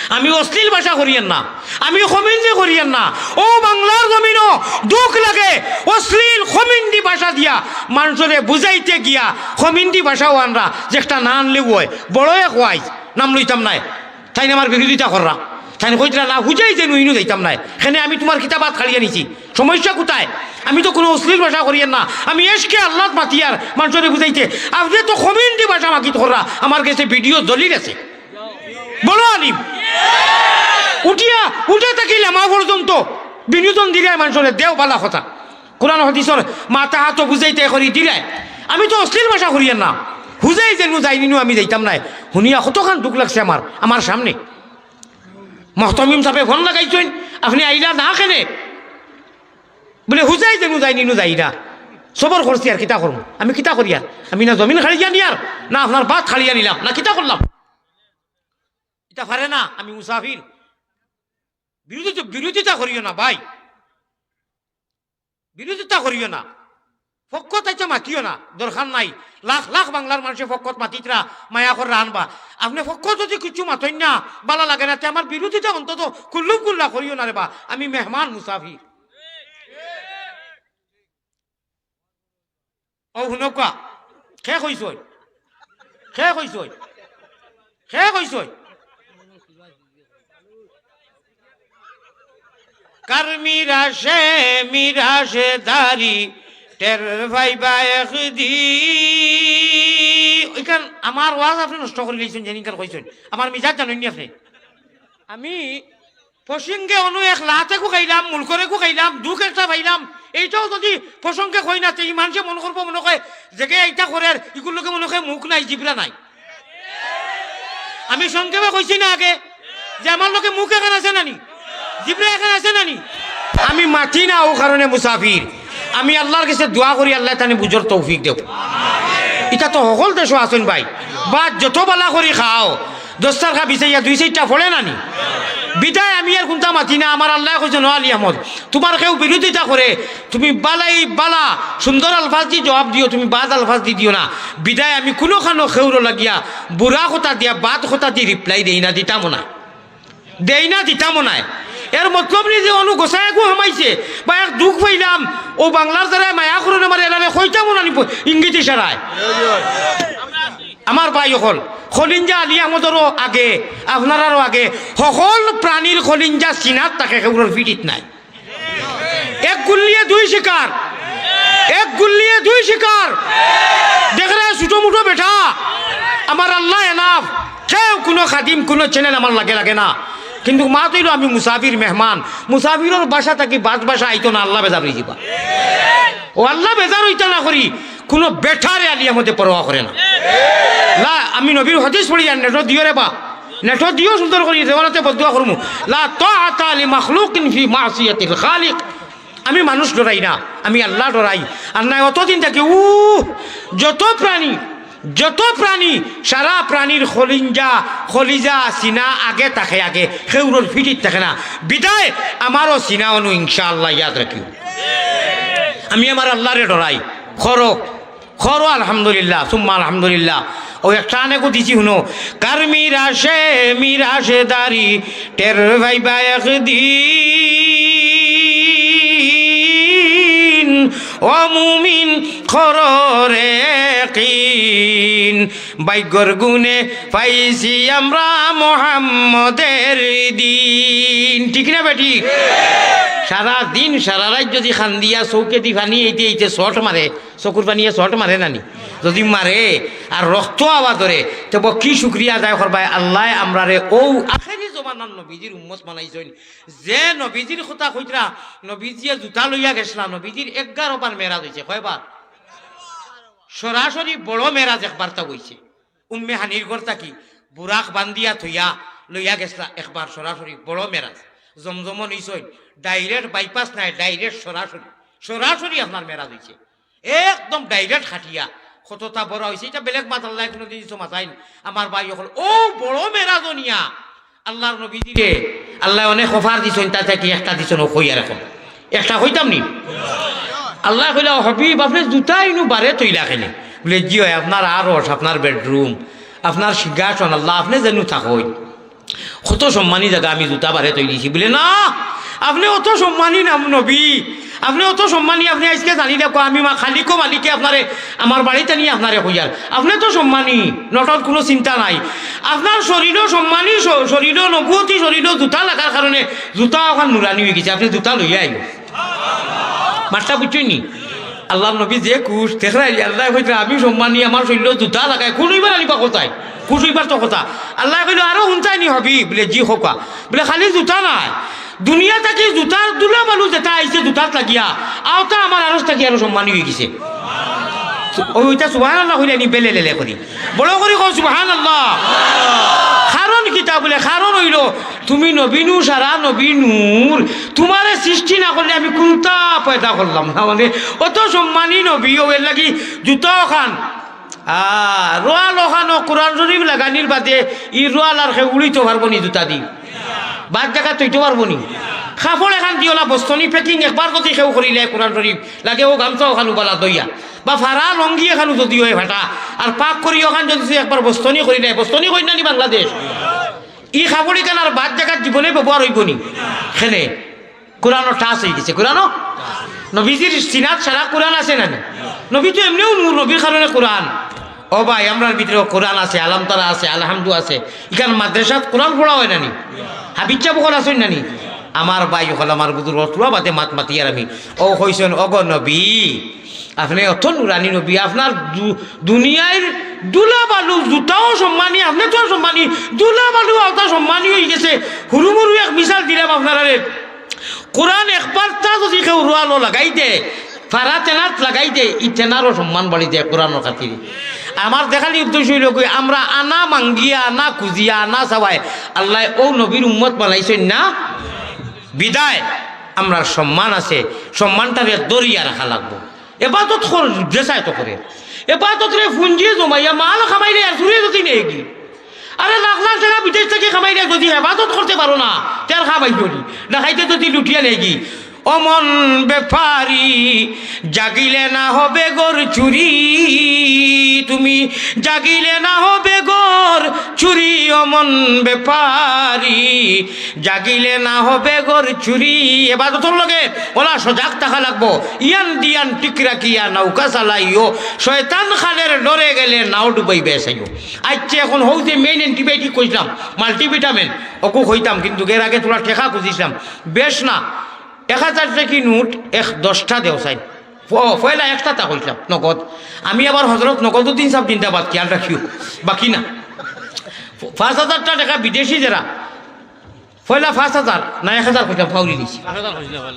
আমি অশ্লীল ভাষা করিয়ার না, আমি কমিন্দি করিয়ার না। অউ বাংলার জমিনো দুখ লাগে, অশ্লীল কমিন্দি ভাষা দিয়া মানষরে বুঝাইতে গিয়া কমিন্দি ভাষাও আনরা, যে একটা না আনলেও অয়, বড় এক ওয়াইজ, নাম লইতাম নায়। তাইন আমার বিরোধিতা কররা, তাইন কইতরা না, হুজাই যেনু ইনু যাইতাম নায়। কেনে আমি তুমার কিতা বাত খাড়িয়া নিছি, সমস্যা কুথায়? আমি তো কুনু অশ্লীল ভাষা করিয়ার না, আমি এশকে আল্লাত মাতিয়ার মানষরে বুঝাইতে। আপনে তো কমিন্দি ভাষা মাগিত কররা, আমার গেছে video দলিল আছে। বড় আলিম। উঠিয়া, উঠে থাকি লামা পর্যন্ত বিনোদন দিরায় মানষরে, দেও বালা কথা। কোরআন হাদিসর মাথা হাতো বুঝাইতে করি দিরায়। আমি তো অশ্লীল ভাষা করিয়ার না। হুজাই যেনু যাইনিনু আমি যাইতাম নায়। হুনিয়া কতখান দুখ লাগছে আমার, আমার সামনে। মহতমিম সাবে ফোন লাগাইছইন, "আপনে আইলা না কেনে?" বুলে, "হুজাই যেনু যাইনিনু যাই না।" সবর করছি আর কিতা করমু? আমি কিতা করিয়ার? আমি না জমিন খাড়িয়া নিয়ার, না আপনার বাত খাড়িয়া নিলাম, না কিতা করলাম? ইতা পারে না, আমি মুসাফির। বিরোধিতা, বিরোধিতা করিও না ভাই, বিরোধিতা করিও না। পক্ষত আইচ্ছা মাতিও না, দরকার নাই। লাখ লাখ বাংলার মানষে পক্ষত মাতিতরা, মায়া কররা আনবা। আপনে পক্ষত যদি কিচ্ছু মাতইন না, বালা লাগে না, তে আমার বিরোধিতা অন্তত কুল্লুম কুল্লা করিও না রে বা। আমি মেহমান মুসাফির। অউ হুনউক্কা, কে কইছইন? কে কইছইন? কে কইছইন? কার মিরাশে মিরাশে দারি টের পাইবা একদিন। অউখান আমার ওয়াজ আপনে নষ্ট করিলাইছইন, যেনখান কইছইন। আমার মিজাজ জানইন নি আপনে? আমি পশিঙ্গে অনো এক লাত এগু খাইলাম, মুলকর এগু খাইলাম, দুখ একটা পাইলাম, এইটাও যদি প্রসঙ্গে কই না, তে ই মানষে মনো করবো, মনো কয়, যেগিয়ে ইতা করের, ইগুর লগে মনো কয় মুখ নাই, জিব্রা নাই। আমি সংক্ষেপে কইছি না আগে, যে আমার লগে মুখ এখান আছে না নি, জিব্রা এখান আছে না নি? আমি মাতি না, অউ কারণে মুসাফির। আমি আল্লার গেছে দোয়া করি, আল্লায় তানে বুঝর তৌফিক দেউক। ইতা তো হকল দেশো আছইন ভাই, ভাত যত বালা করি খাও, দস্তার খা বিছাইয়া দুই চাইরটা পড়ে না নি? বিদায় আমি আর কুন্তা মাতি না। আমার আল্লায় কইছইন, "ও আলী আহমদ, তুমার কেউ বিরোধিতা করে, তুমি বালাই বালা সুন্দর আলফাজ দি জবাব দিও, তুমি বাদ আলফাজ দি দিও না।" বিদায় আমি কুনুখানো কেউর লাগিয়া বুরা কথা দিয়া, বাদ কথা দি reply দেই না, দিতামও না, দেই না, দিতামও নায়। এর মতলব নি যে অনো গোসাই এগু হামাইছে বা এক দুখ পাইলাম, অউ বাংলার যারায় মায়া করইন আমারে, এরারে কইতামও না নি প-, ইঙ্গিত ইশারায়। আমার ভাই অকল, খলিঞ্জা আলী আহমদরও আগে, আপনারারও আগে, হকল প্রাণীর খলিঞ্জা সিনাত থাকে, কেউরর ফিটিত নায়। এক গুল্লিয়ে দুই শিকার, এক গুল্লিয়ে দুই শিকার। দেখরে ছোটো মুটো বেটা, আমার আল্লাহ এনাফ। কেউ কুনু খাদিম, কুনু channel আমার লাগে লাগে না। কিন্তু মাত অইলো আমি মুসাফির মেহমান, মুসাফিরর বাসা থাকি বাদ বাসা আইতো না, আল্লাহ বেজার অইযিবা। অউ আল্লাহ বেজার অইতা না করি কুনু বেটারে আলী আহমদে পরোয়া করে না। লা, আমি নবীর হাদিস পড়ি আর নেটো দিও রে বা, নেটো দিও সুন্দর করি, দেওয়ানাতে বদদোয়া করমু। লা তাআতা লি মাখলুকিন ফি মাসিয়াতিল খালিক। আমি মানুষ ডরাই না, আমি আল্লাহ ডরাই। আর নায় অতদিন থাকি উ যত প্রাণী, যত প্রাণী, সারা প্রাণীর খলিঞ্জা, খলিজা, সিনা আগে থাকে আগে, কেউরর ফিটিত থাকে না। বিদায় আমারও সিনা অনো ইনশাআল্লাহ ইয়াদ রাখিও। আমি আমার আল্লাহরে ডরাই। খরো, খরো আলহামদুলিল্লাহ, সুম্মা আলহামদুলিল্লাহ। অউ একটা আনেকু দিছি হুনো, কার মিরাশে মিরাশদারি টের পাইবা একদিন, ও মুমিন খররে কিন, ভাগ্যর গুণে পাইছি আমরা মোহাম্মদের দিন। ঠিক না বেঠিক? সারা দিন সারা রাইত যদি কান্দিয়া চউখেদি পানি এইতে এইতে shot মারে, চকুর পানিয়ে shot মারে না নি? যদি মারে আর রক্ত আওয়া ধরে, তে ব-, কি শুকরিয়া আদায় করবায়? আল্লায় আমরারে অউ আখেরি জমানার নবীজির উম্মত বানাইছইন। যে নবীজির কথা কইতরা, নবীজিয়ে জুতা লইয়া গেছলা, নবীজির এগারো বার মেরাজ অইছে। কয়বার? সরাসরি বড় মেরাজ একবার তা অইছে। উম্মে হানির ঘর থাকি বুরাক বান্ধিয়া থইয়া লইয়া গেছলা একবার সরাসরি বড় মেরাজ। জমজমও নিছইন, direct bypass নায়, direct সরাসরি, সরাসরি আপনার মেরাজ অইছে। একদম direct খাটিয়া কততা বড় অইছে, ইটা বেলেগ মাত, আল্লায় কুনুদিন ইতা মাতাইন। আমার ভাই অকল, অউ বড় মেরাজ নিয়া আল্লার নবীজিরে আল্লায় অনেক offer দিছইন, তা থাকি একটা দিছইন, অউ কইয়ার অখন। একটা কইতাম নি? আল্লায় কইলা, "ও হাবিব, আপনে জুতা ইনু বারে থইলা কেনে?" বুলে, "জি অয়, আপনার আরশ, আপনার bedroom, আপনার সিংহাসন, আল্লাহ, আপনে যেনু থাকইন।" কত সম্মানী জাগা আমি জুতা বারে থই দিছি। বুলে, "না, আপনে অত সম্মানী না নবী, আপনে অত সম্মানী, আপনে আইজকে জানি দেখো আমি মা খালিকো মালিকে আপনারে আমার বাড়িত আনি আপনারে কইয়ার। আপনে তো সম্মানী, নটর কুনু চিন্তা নাই। আপনার শরীরও সম্মানী, শ-, শরীরও নবুয়তি, শরীরও জুতা লাগার কারণে জুতা অখান নুরানি অইগেছে, আপনে জুতা লইয়া আইন।" মাতটা বুঝছইন নি? আল্লার নবী যে খুশ, দেখরায়, আল্লায় কইতরা, "আমি সম্মানী, আমার শরীরও জুতা লাগায়, খুশ অইবার আনিবা কথায়, খুশ অইবার তো কথা।" আল্লায় কইলা, "আরো হুনতায় নি হাবিব?" বুলে, "জি, কউক্কা।" বুলে, "খালি জুতা নায়, দুনিয়া থাকি জুতার ধুলা বালু যেটা আইছে জুতাত লাগিয়া, অউটা আমার আরশ থাকি আরো সম্মানী অইগেছে।" অউ, অইটা সুবহানাল্লাহ কইলে নি বেলে লেলে করি। বড় করি কও সুবহানাল্লাহ। কারণ কিতা বুলে? কারণ অইলো তুমি নবী নূর, সারা নবী নূর। তুমারে সৃষ্টি না করলে আমি কুনটা পয়দা করলাম না? মানে, অত সম্মানী নবী, অউ এরলাগি জুতা অখান, আ, রোয়াল অখানো কোরআন শরীফ লাগানির বাদে ই রোয়াল আর কেউ উড়িতো পারবো নি জুতা দি? বাদ জাগাত থইতো পারবো নি? কাপড় এখান দি অলা বস্তনি packing একবার যদি কেউ করিলে কোরআন শরীফ লাগে, অউ গামছা অখান উবালা দইয়া, বা ফাড়া লঙ্গি এখানও যদি অয় ফাটা, আর পাক করি অখান যদি একবার বস্তনি করিলে, বস্তনি কইন না নি বাংলাদেশ? ই কাপড় ইখান আর বাদ জাগাত জীবনে ব্যবহার অইবো নি? কেনে? কোরআনও touch অইগেছে, কোরআনও। নবীজির সিনাত সারা কোরআন আছে না নি? নবী তো এমনেউ নূর, নবীর কারণে কোরআন। ও ভাই, আমরার ভিতরেও কোরআন আছে, আলামতারা আছে, আলহামদু আছে। ইখান মাদ্রাসাত কোরআন পড়া অয় না নি? হাফিজ সাব অকল আছইন না নি? আমার ভাই অকল, আমার বুজুর্গ অকল, তুলা বাদে মাত মাতিয়ার আমি। অউ কইছইন, "ওগো নবী, আপনে অত নুরানি নবী, আপনার দু-, দুনিয়ার ধুলা বালু, জুতাও সম্মানী, আপনে তো সম্মানী, ধুলা বালু অউটা সম্মানী অইগেছে।" হুরুমুরু এক মিসাল দিলাম আপনারারে। কোরআন একবারটা যদি কেউ রুয়ালো লাগাই দে, ফারা তেনাত লাগাই দে, ই তেনারও সম্মান বাড়ি যায় কোরআনর খাতিরে। আমার দেখানি উদ্দেশ্য অইলো কি, আমরা আনা মাঙ্গিয়া, আনা খুজিয়া, আনা চাওয়ায় আল্লায় অউ নবীর উম্মত বানাইছইন না, বিদায় আমরার সম্মান আছে, সম্মানটারে ধরিয়া রাখা লাগবো। এবাদত কর, যে চায় তো করে। এবাদতরে পুঞ্জি জমাইয়া মাল কামাইলে আর চুরে যদি নেয়গি। আরে লাখ লাখ টেকা বিদেশ থাকি কামাইলে যদি হেফাজত করতে পারো না, তে আর কামাই করি। ডাকাইতে যদি লুটিয়া নেয়গি। ও মন ব্যাপারী, জাগিলে না হবে ঘর চুরি, তুমি জাগিলে না হবে ঘর চুরি, ও মন ব্যাপারী। জাগিলে না হবে ঘর চুরি। এবাদতর লগে অলা সজাগ থাকা লাগবো। ইয়ান দিয়ান ঠিক রাখিয়া নৌকা চালাইও, শয়তান খালের ডরে গেলে নাও ডুবাইবে চাইও। আচ্ছা, এখন হউ যে main antibiotic কইছিলাম, multivitamin, অকু কইতাম, কিন্তু এর আগে থুড়া টেকা খুজিছিলাম, বেশ না, এক হাজার টেকি নোট এক দশটা দেও চাই। ফ-, পয়লা একটা তা কইছিলাম, নগদ। আমি আবার হজরত নগদউদ্দিন সাব জিন্দাবাদ, খেয়াল রাখিও, বাকি না। ফ-, পাঁচ হাজারটা টেকা বিদেশি যেরা, পয়লা পাঁচ হাজার না এক হাজার কইছিলাম, ফাউলি নিছি।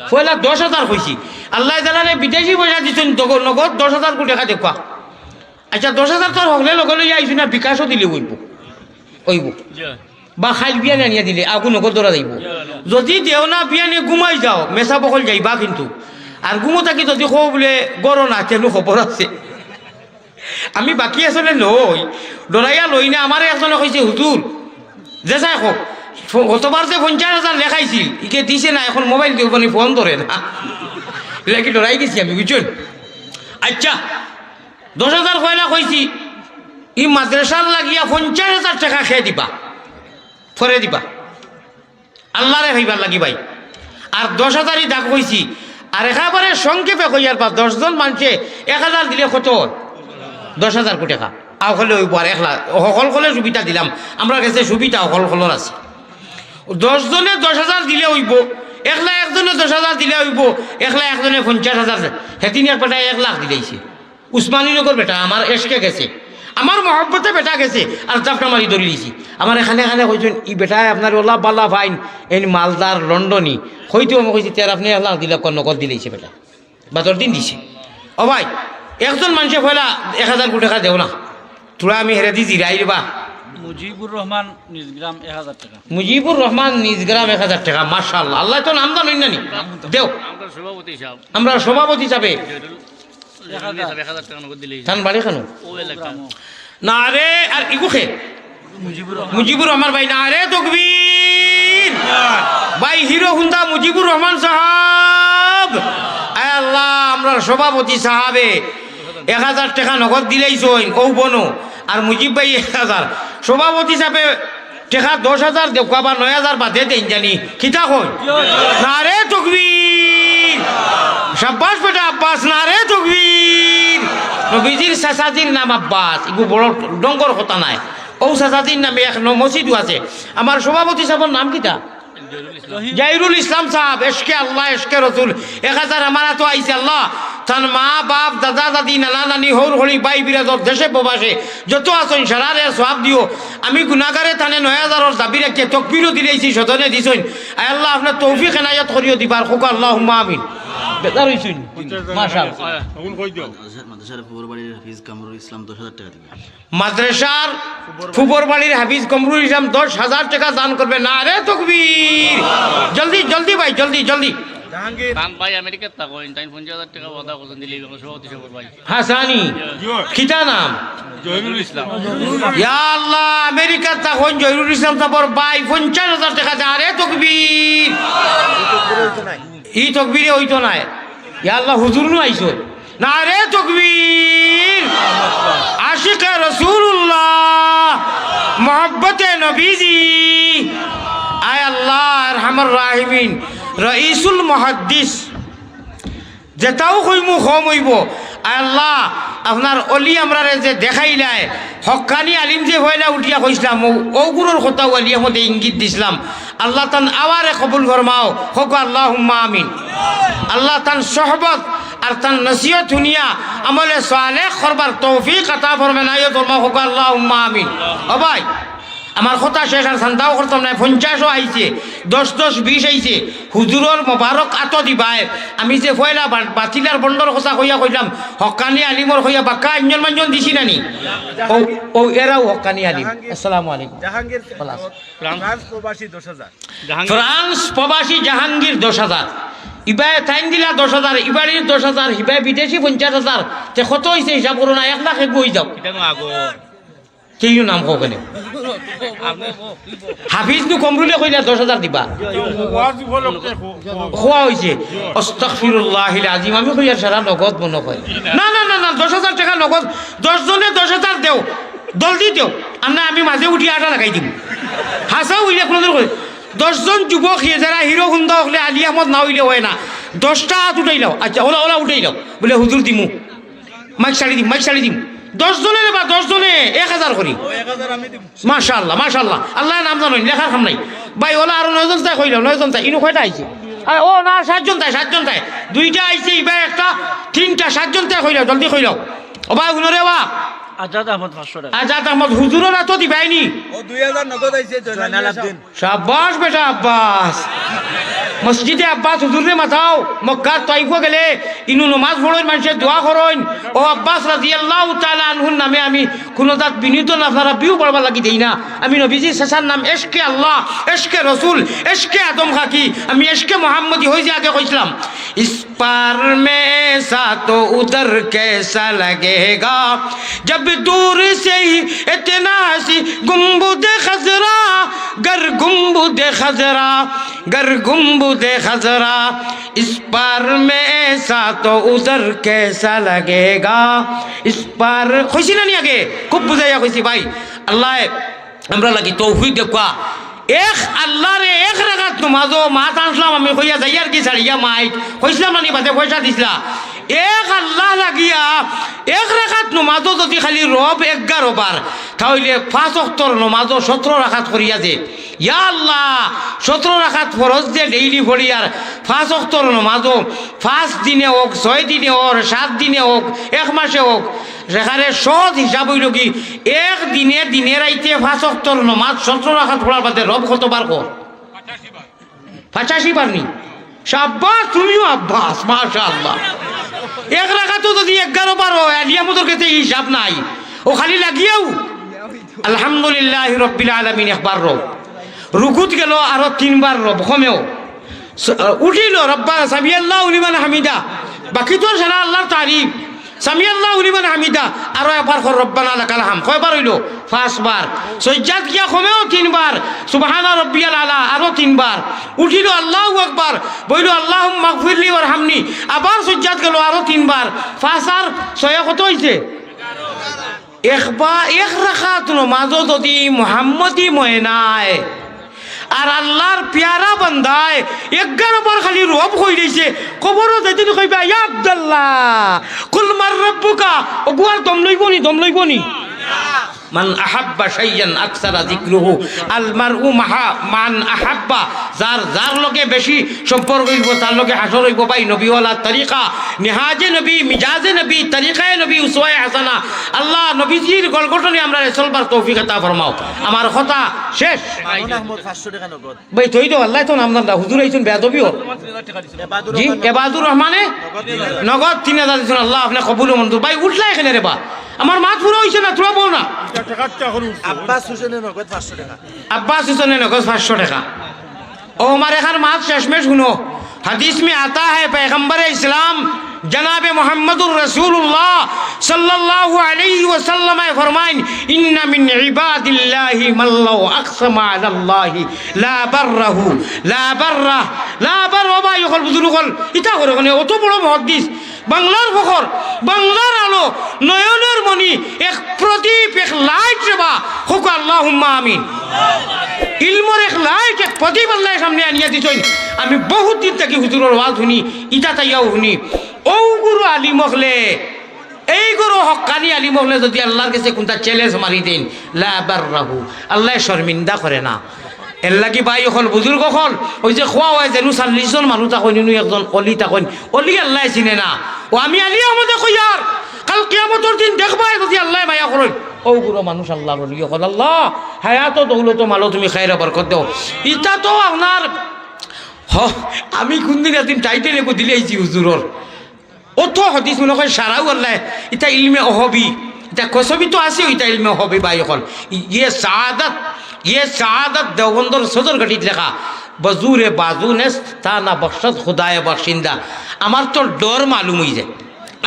পয়লা দশ হাজার কইছি। আল্লায় জানালে বিদেশি পয়সা দিছইন, নগদ, নগদ দশ হাজার কোটি টেকা দেখবা। আচ্ছা, দশ হাজার তো আর হকলে লগে লইয়া আইছি না, বিকাশও দিলে অইবো, অইবো। বা খাইল বিয়ানে আনিয়া দিলে আগু নগদ ধরা যাইবো। যদি দেও না, বিয়ানে ঘুমাই যাও, মেসা বকল যাইবা কিন্তু। আর ঘুমো থাকি যদি কও বুলে গরো না, তেনু খবর আছে। আমি বাকি আসলে লই, ডরাইয়া লই না। আমারে একজনে কইছে, "হুজুর, যে চাই কও, ফ-, গতবার যে পঞ্চাশ হাজার লেখাইছিল, ইকে দিছে না, এখন মোবাইল দিও, মানে ফোন ধরে না।" এর লাগি ডরাই গেছি আমি, বুঝছইন? আচ্ছা, দশ হাজার পয়লা কইছি, ই মাদ্রাসার লাগিয়া পঞ্চাশ হাজার টেকা খেয়ে দিবা, পরে দিবা। আল্লারে পাইবার লাগি ভাই। আর দশ হাজারই দাগ কইছি। আর একেবারে সংক্ষেপে কইয়ার পাস, দশ জন মানষে এক হাজার দিলে কত অয়? দশ হাজার কোটি টেকা। আও হকলে অইবো আর এক লাখ, হকল হকলে সুবিধা দিলাম, আমরার গেছে সুবিধা হকল হকলর আছে। দশ জনে দশ হাজার দিলে অইবো, একলা একজনে দশ হাজার দিলে অইবো, একলা একজনে পঞ্চাশ হাজার, হেদিন এক বেটায় এক লাখ দিলাইছে। উসমানীনগর বেটা, আমার এশকে গেছে, আমার মহব্বতে বেটা গেছে, আর জাপটা মারি ধরি দিছি। আমার এখানে এখানে কইছইন, "ই বেটায় আপনার ওলা বালা ফাইন, এইন মালদার লন্ডনি।" কইতেউ আমি কইছি, "তে আর আপনে এক লাখ দিলে কন নগদ দিলাইছে বেটা।" বাদর দিন দিছে। ও ভাই, একজন মানষে পয়লা এক হাজার কোটি টেকা দেও না, থুড়া আমি হেরে দি জিরাই রে বা। মুজিবুর রহমান নিজগ্রাম এক হাজার টেকা। মুজিবুর রহমান নিজগ্রাম এক হাজার টেকা, মাশাআল্লাহ। আল্লায় তো নাম জানইন না নি? দেও। আমরার সভাপতি সাব। আমরার সভাপতি সাবে। এক হাজার। এক হাজার টেকা নগদ দিলে। তান বাড়ি কেন? ও এলাকা। নারে, আর ইগু খে? মুজিবুর রহমান। মুজিবুর রহমান ভাই, নারে তকবীর। ভাই হিরো হুন্দা মুজিবুর রহমান সাহাব। আয় আল্লাহ, আমরার সভাপতি সাহাবে এক হাজার টেকা নগদ দিলাইছইন, অউ বনো। আর মুজিব ভাই এক হাজার। সভাপতি সাহাবে টেকা দশ হাজার দেউক্কা বা নয় হাজার বাদে দেইন জানি, কিতা কইন? নারে তকবীর। সাব্বাস বেটা আব্বাস, নারে তকবীর। নবীজির চাচাজির নাম আব্বাস, ইগু বড় ডঙ্গর কথা নায়। অউ চাচাজির নামে এক ন-, মসজিদও আছে। আমার সভাপতি সাবর নাম কিতা? জাহিরুল ইসলাম সাব, এশকে আল্লাহ, এশকে রসুল, এক হাজার আমার আতো আইছে আল্লাহ। তান মা, বাপ, দাদা, দাদি, নানা, নানি, হউর, হড়ি, ভাই, বিরাদর, দেশে, প্রবাসে যত আছইন, সারারে সওয়াব দিও। আমি গুনাগারে তানে নয় হাজারর দাবি রাখিয়া তকবিরও দিলাইছি, সদনে দিছইন। আয় আল্লাহ, আপনার তৌফিক এনায়েত করিও দিবার, কউক্কা আল্লাহুম্মা আমিন। বেজার অইছইন? মাশাআল্লাহ। মাদ্রাসার পূর্ব বাড়ির হাফিজ কামরুল ইসলাম দশ হাজার টেকা দিবে। মাদ্রাসার ফুবর বাড়ির হাফিজ কমরুল ইসলাম দশ হাজার টেকা দান করবে। নারে তকবীর। জলদি, জলদি ভাই, জলদি, জলদি। জাহাঙ্গীর। তান ভাই আমেরিকাত থাকইন, তাইন পঞ্চাশ হাজার টেকা ওয়াদা করছইন দিলে, সভাপতি সাবর ভাই। হাসানি। কিতা নাম? জহিরুল ইসলাম। ইয়া আল্লাহ, আমেরিকাত থাকইন জহিরুল ইসলাম সাবর ভাই, পঞ্চাশ হাজার টেকা। নারে তকবীর। ই তকবীরে অইতো নায়। ইয়া আল্লাহ, হুজুর নু আইছো। নারে তকবীর। আশিকে রাসূলুল্লাহ, মহব্বতে নবীজি। আয় আল্লাহ, আরহামার রাহিমিন, রইসুল মুহাদ্দিস। যেতাউ কইমু কম অইবো। আয় আল্লাহ, আপনার অলি আমরারে যে দেখাইলায়, হক্কানি আলিম যে পয়লা উঠিয়া কইছলাম, অউ, অউ গুরুর কথাউ আলিয়া মতে ইঙ্গিত দিছলাম। আল্লাহ তান আওয়ারে কবুল ফরমাও, কউক্কা আল্লাহুম্মা আমিন। আল্লাহ তান সহবত আর তান নসিহত হুনিয়া আমলে সালেহ করবার তৌফিক আতা ফরমাইন, আইও ফরমাও, কউক্কা আল্লাহুম্মা আমিন। ও ভাই, আমার কথা শেষ, আর চান্দাও করতাম নায়। পঞ্চাশও আইছে, দশ দশ বিশ আইছে। হুজুরর মোবারক আতো দিবায়। আমি যে পয়লা বা-, বাতিল আর ভন্ডর কথা কইয়া কইলাম, হক্কানি আলিমর কইয়া বাক্কা আঞ্জন মাঞ্জন দিছি না নি? ও, ও, এরাও হক্কানি আলিম। আসসালামু আলাইকুম। জাহাঙ্গীর খালাস। ফ্রান্স প্রবাসী দশ হাজার। জাহাঙ্গীর। ফ্রান্স প্রবাসী জাহাঙ্গীর দশ হাজার। ইবায় তাইন দিলা দশ হাজার, ইবাড়ির দশ হাজার, ইবায় বিদেশি পঞ্চাশ হাজার। তে কত অইছে হিসাব করো না, এক লাখ এগু অই যাও। এটা নু আগো। কেউ নাম কও কেনে? হাফিজ নু কমরুলে কইলা দশ হাজার দিবা। ওয়াজ উপলক্ষে খো-, খো-, খোয়া অইছে। আস্তাগফিরুল্লাহিল আজিম, আমি কইয়ার সারা নগদ মনো কয়। না, না, না, না, দশ হাজার টেকা নগদ, দশ জনে দশ হাজার দেও, জলদি দেও। আর না, আমি মাঝে উঠি আটা লাগাই দিমু। হাছাউ অইলে কুনুদিন কই, দশ জন যুবক হে যারা হিরো হুন্দা অকলে আলী আহমদ না অইলে অয় না, দশটা আত উঠাইলাও। আচ্ছা, ওলা, ওলা উঠাইলাও। বুলে, "হুজুর দিমু।" মাইক ছাড়ি দিম, মাইক ছাড়ি দিম। দশ জনে রে বা, দশ জনে এক হাজার করি। মাশাআল্লাহ, মাশাআল্লাহ। আল্লায় নাম জানইন, লেখার কাম নাই। ভাই, ওলা আরো নয়জন তাই কইলাও, নয়জন তাই। ইনো কয়টা আইছে? আরে, ও না, সাতজন তাই, সাতজন তাই। দুইটা আইছে, ইবায় একটা, তিনটা, সাতজন তাই কইলাও, জলদি কইলাও। ও ভাই, হুনো রে বা। আজাদ আহমদ পাঁচশো টেকা। আজাদ আহমদ হুজুরর আতো দিবায়নি। ও দুই হাজার নগদ আইছে, জয়নাল আব্দিন। শাবাশ বেটা আব্বাস। মসজিদে আব্বাস হুজুররে মাতাও, মক্কার তাইফো গেলে ইনু নমাজ পড়ইন, মানষে দোয়া করইন। ও আব্বাস রাদিয়াল্লাহু তাআলা আনহুর নামে আমি কুনু জাত বিনীত না, আপনারা বিউ বাড়বার লাগি দেই না। আমি নবীজির চাচার নাম এশকে আল্লাহ, এশকে রসুল, এশকে আদম খাকি, আমি এশকে মোহাম্মদী অই যে আগে কইছলাম। اس پار میں ایسا تو ادھر کیسا لگے گا، جب دور سے ہی اتنا سی گنبد خضرا، گر گنبد خضرا، گر گنبد خضرا، اس پار میں ایسا تو ادھر کیسا لگے گا، اس پار۔ কইছি না নি আগে? খুব বুঝাইয়া কইছি ভাই। আল্লায় আমরার লাগি তৌফিক দেউক্কা। এক আল্লারে এক রাকাত নমাজো মাত আনছলাম আমি কইয়া যাইয়ার কি ছাড়িয়া মাইক। কইছলাম না নি বাদে পয়সা দিছলা। এক আল্লাহ লাগিয়া এক রাকাত নমাজো যুদি খালি রব এগারো বার, তা অইলে পাঁচ অক্তর নমাজো সতরো রাকাত করিয়া যে, ইয়া আল্লাহ, সতরো রাকাত ফরজ যে ডেইলি পড়িয়ার পাঁচ অক্তর নমাজো পাঁচ দিনে অউক, ছয় দিনে অউক, সাত দিনে অউক, এক মাসে অউক, যেখানে সহজ হিসাব অইলো কি, এক দিনে, দিনে রাইতে পাঁচ অক্তর নমাজ সতরো রাকাত পড়ার বাদে রব কতবার কর? পঁচাশি বার নি? শাবাশ, তুমিও আব্বাস, মাশাআল্লাহ। এক রাকাতো যুদি এগারো বার অয়, আলী আহমদর গেছে হিসাব নাই। ও খালি লাগিয়াও আলহামদুলিল্লাহি রাব্বিল আলামিন একবার রব। রুকুত গেল আরো তিনবার রব, কমেও। স-, আহ, উঠিল, রব্বা, সামিআল্লাহু লিমান হামিদা। বাকি তো সারা আল্লাহর তারিফ। সামিআল্লাহু লিমান হামিদা। আরো একবার কর, রব্বানা লাকাল হাম। কয়বার অইলো? পাঁচবার। সজ্জাত গিয়া কমেও তিনবার। সুবহানা রব্বিয়াল আলা, আরো তিনবার। উঠিল, আল্লাহু আকবার। বইল, আল্লাহুম্মা গফিরলি ওয়ারহামনি। আবার সজ্জাত গেল, আরো তিনবার। পাঁচ আর ছয়ে কত অইছে? একবার এক রাকাত নমাজো যুদি মুহাম্মদী ময়নায় আর আল্লাহর পিয়ারা বান্দায় এগারো বার খালি রব কইলাইছে, কবরো যাইতে নি কইবা, "ইয়া আব্দাল্লাহ, কুল মান রাব্বুকা।" অগুয়ার দম লইবো নি, দম লইবো নি? মান আহাব্বা শাইয়ান আকসারা যিকরুহু, আল মারউ মাহা মান আহাব্বা। যার, যার লগে বেশি সম্পর্ক অইবো, তার লগে হাশর অইবো। ভাই, নবীওয়ালা তরিকা, মিনহাজে নবী, মিজাজে নবী, তরিকায়ে নবী, উসওয়ায়ে হাসানা। আল্লাহ, নবীজির গলগঠনে আমরারে চলবার তৌফিক আতা ফরমাও। আমার কথা শেষ। মামুন আহমদ পাঁচশো টেকা নগদ। ভাই, থই দেও, আল্লায় তো নাম জানলা, হুজুর আইছইন, বেয়াদবি অর। এবাদুর জি, রহমান এবাদুর রহমানে নগদ তিন হাজার দিছইন। আল্লাহ, আপনে কবুল ও মঞ্জুর। ভাই, উঠলা কেনে রে বা? আমার মাত পুরা অইছে না, তোরা বল না। আব্বাস হোসেনে নগদ পাঁচশো টেকা। আব্বাস হোসেনে নগদ পাঁচশো টেকা। ও আমার এখান মাত শেষমেশ হুনো। হাদিস মে আতা হে, পয়গম্বর ইসলাম জনাবে মুহাম্মদুর রাসূলুল্লাহ সাল্লাল্লাহু আলাইহি ওয়াসাল্লামে ফরমাইন, "ইন্না মিন ইবাদিল্লাহি মান লাউ আকসামা আলাল্লাহি লা বাররাহু, লা বাররাহ, লা বাররাহ।" ও ভাই অকল, বুজুর্গ অকল, ইতা করে মানে অত বড় মুহাদ্দিস, বাংলার ফখর, বাংলার আলো, নয়নর মণি, এক প্রদীপ, এক লাইট রে বা, কউক্কা আল্লাহুম্মা আমিন। ইলমর এক লাইট, এক প্রদীপ আল্লায় সামনে আনিয়া দিছইন। আমি বহুত দিন থাকি হুজুরর ওয়াজ হুনি, ইতা তাইয়াও হুনি। অউ গুরু আলিম অকলে, এই গুরু হক্কানি আলিম অকলে যুদি আল্লাহর গেছে কুনটা challenge মারি দেইন, লা বাররাহু, আল্লায় শর্মিন্দা করে না। এরলাগি ভাই অকল, বুজুর্গ অকল, অউ যে কওয়া অয় যেন চল্লিশ জন মানুষ থাকইন, ইনো একজন অলি থাকইন, অলি আল্লায় চিনে না। ও আমি আলী আহমদে কইয়ার, কাল কিয়ামতর দিন দেখবায় যুদি আল্লায় মায়া করইন, অউ গুরু মানুষ আল্লাহর ওলি অকল। আল্লাহ, হায়াত ও দৌলত ও মালো তুমি খাইর বরকত দেও। ইতা তো আপনার, হ, আমি কুনদিন একদিন টাইটেল এগু দিলাইছি হুজুরর। অত হাদিস মনে কয় সারাউ আল্লাহ, ইতা ইলমে অহবি, ইতা কসবি তো আছে, ইতা ইলমে অহবি ভাই অকল। ইয়ে সাআদত, ইয়ে সাআদত দেওবন্দর সদর ঘাটিত লেখা, বজুরে বাজু নেস্ত, তা না বখশত খুদায়ে বখশিন্দা। আমার তো ডর মালুম অই যায়।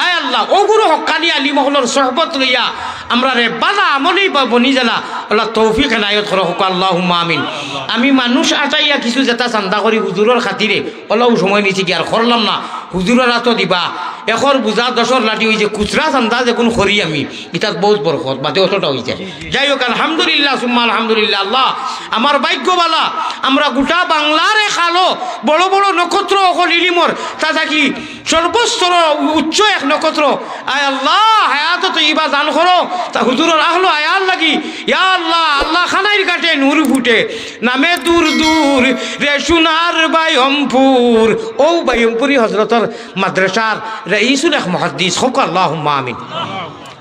আয় আল্লাহ, অউ গুরু হক্কানি আলিম অকলর সহবত লইয়া আমরারে বালা আমলি বা বনি জালা আল্লাহ তৌফিক এনায়ত করো, কউক্কা আল্লাহুম্মা আমিন। আমি মানুষ আটাইয়া কিছু যেতা চান্দা করি হুজুরর খাতিরে, অলাউ সময় নিছি কি আর করলাম না। হুজুরর আতো দিবা, একর বুঝা দশর লাঠি অইছে, খুচরা চান্দা যেগুন করি আমি, ইতাত বউত বরকত, বাদে অতটা অইছে। যাই হোক, আলহামদুলিল্লাহ, সুম্মা আলহামদুলিল্লাহ। আল্লাহ, আমার ভাগ্য বালা, আমরা গোটা বাংলার এক আলো, বড় বড় নক্ষত্র অকল ইলিমর, তা থাকি সর্বস্তর উচ্চ এক নক্ষত্র। আয় আল্লাহ, হায়াত তৈবা দান করো। তা হুজুরর আহলো আয়াল লাগি, ইয়া আল্লাহ, আল্লাহ খানাইর ঘাটে নূর ফুটে, নামে দূর দূর রে সোনার বায়মপুর। অউ বায়মপুরি হজরতর মাদ্রাসার রইসুল এক মুহাদ্দিস, কউক্কা আল্লাহুম্মা আমিন।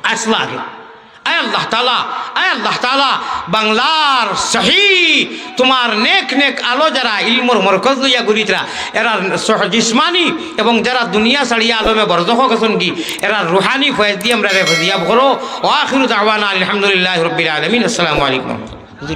আসলা আগে। আয় আল্লাহ তাআলা, আয় আল্লাহ তাআলা, বাংলার সহি তোমার নেক নেক আলো যারা ইলমর মরকজ লইয়া ঘুরিতরা, এরার সহ-, জিসমানি এবং যারা দুনিয়া ছাড়িয়া আলমে বরজখ গেছইন গি, এরার রুহানি ফয়েজ দি আমরারে ফজিয়াব করো। ওয়া আখিরু দাওয়ানা আলহামদুলিল্লাহি রাব্বিল আলামিন। আসসালামু আলাইকুম।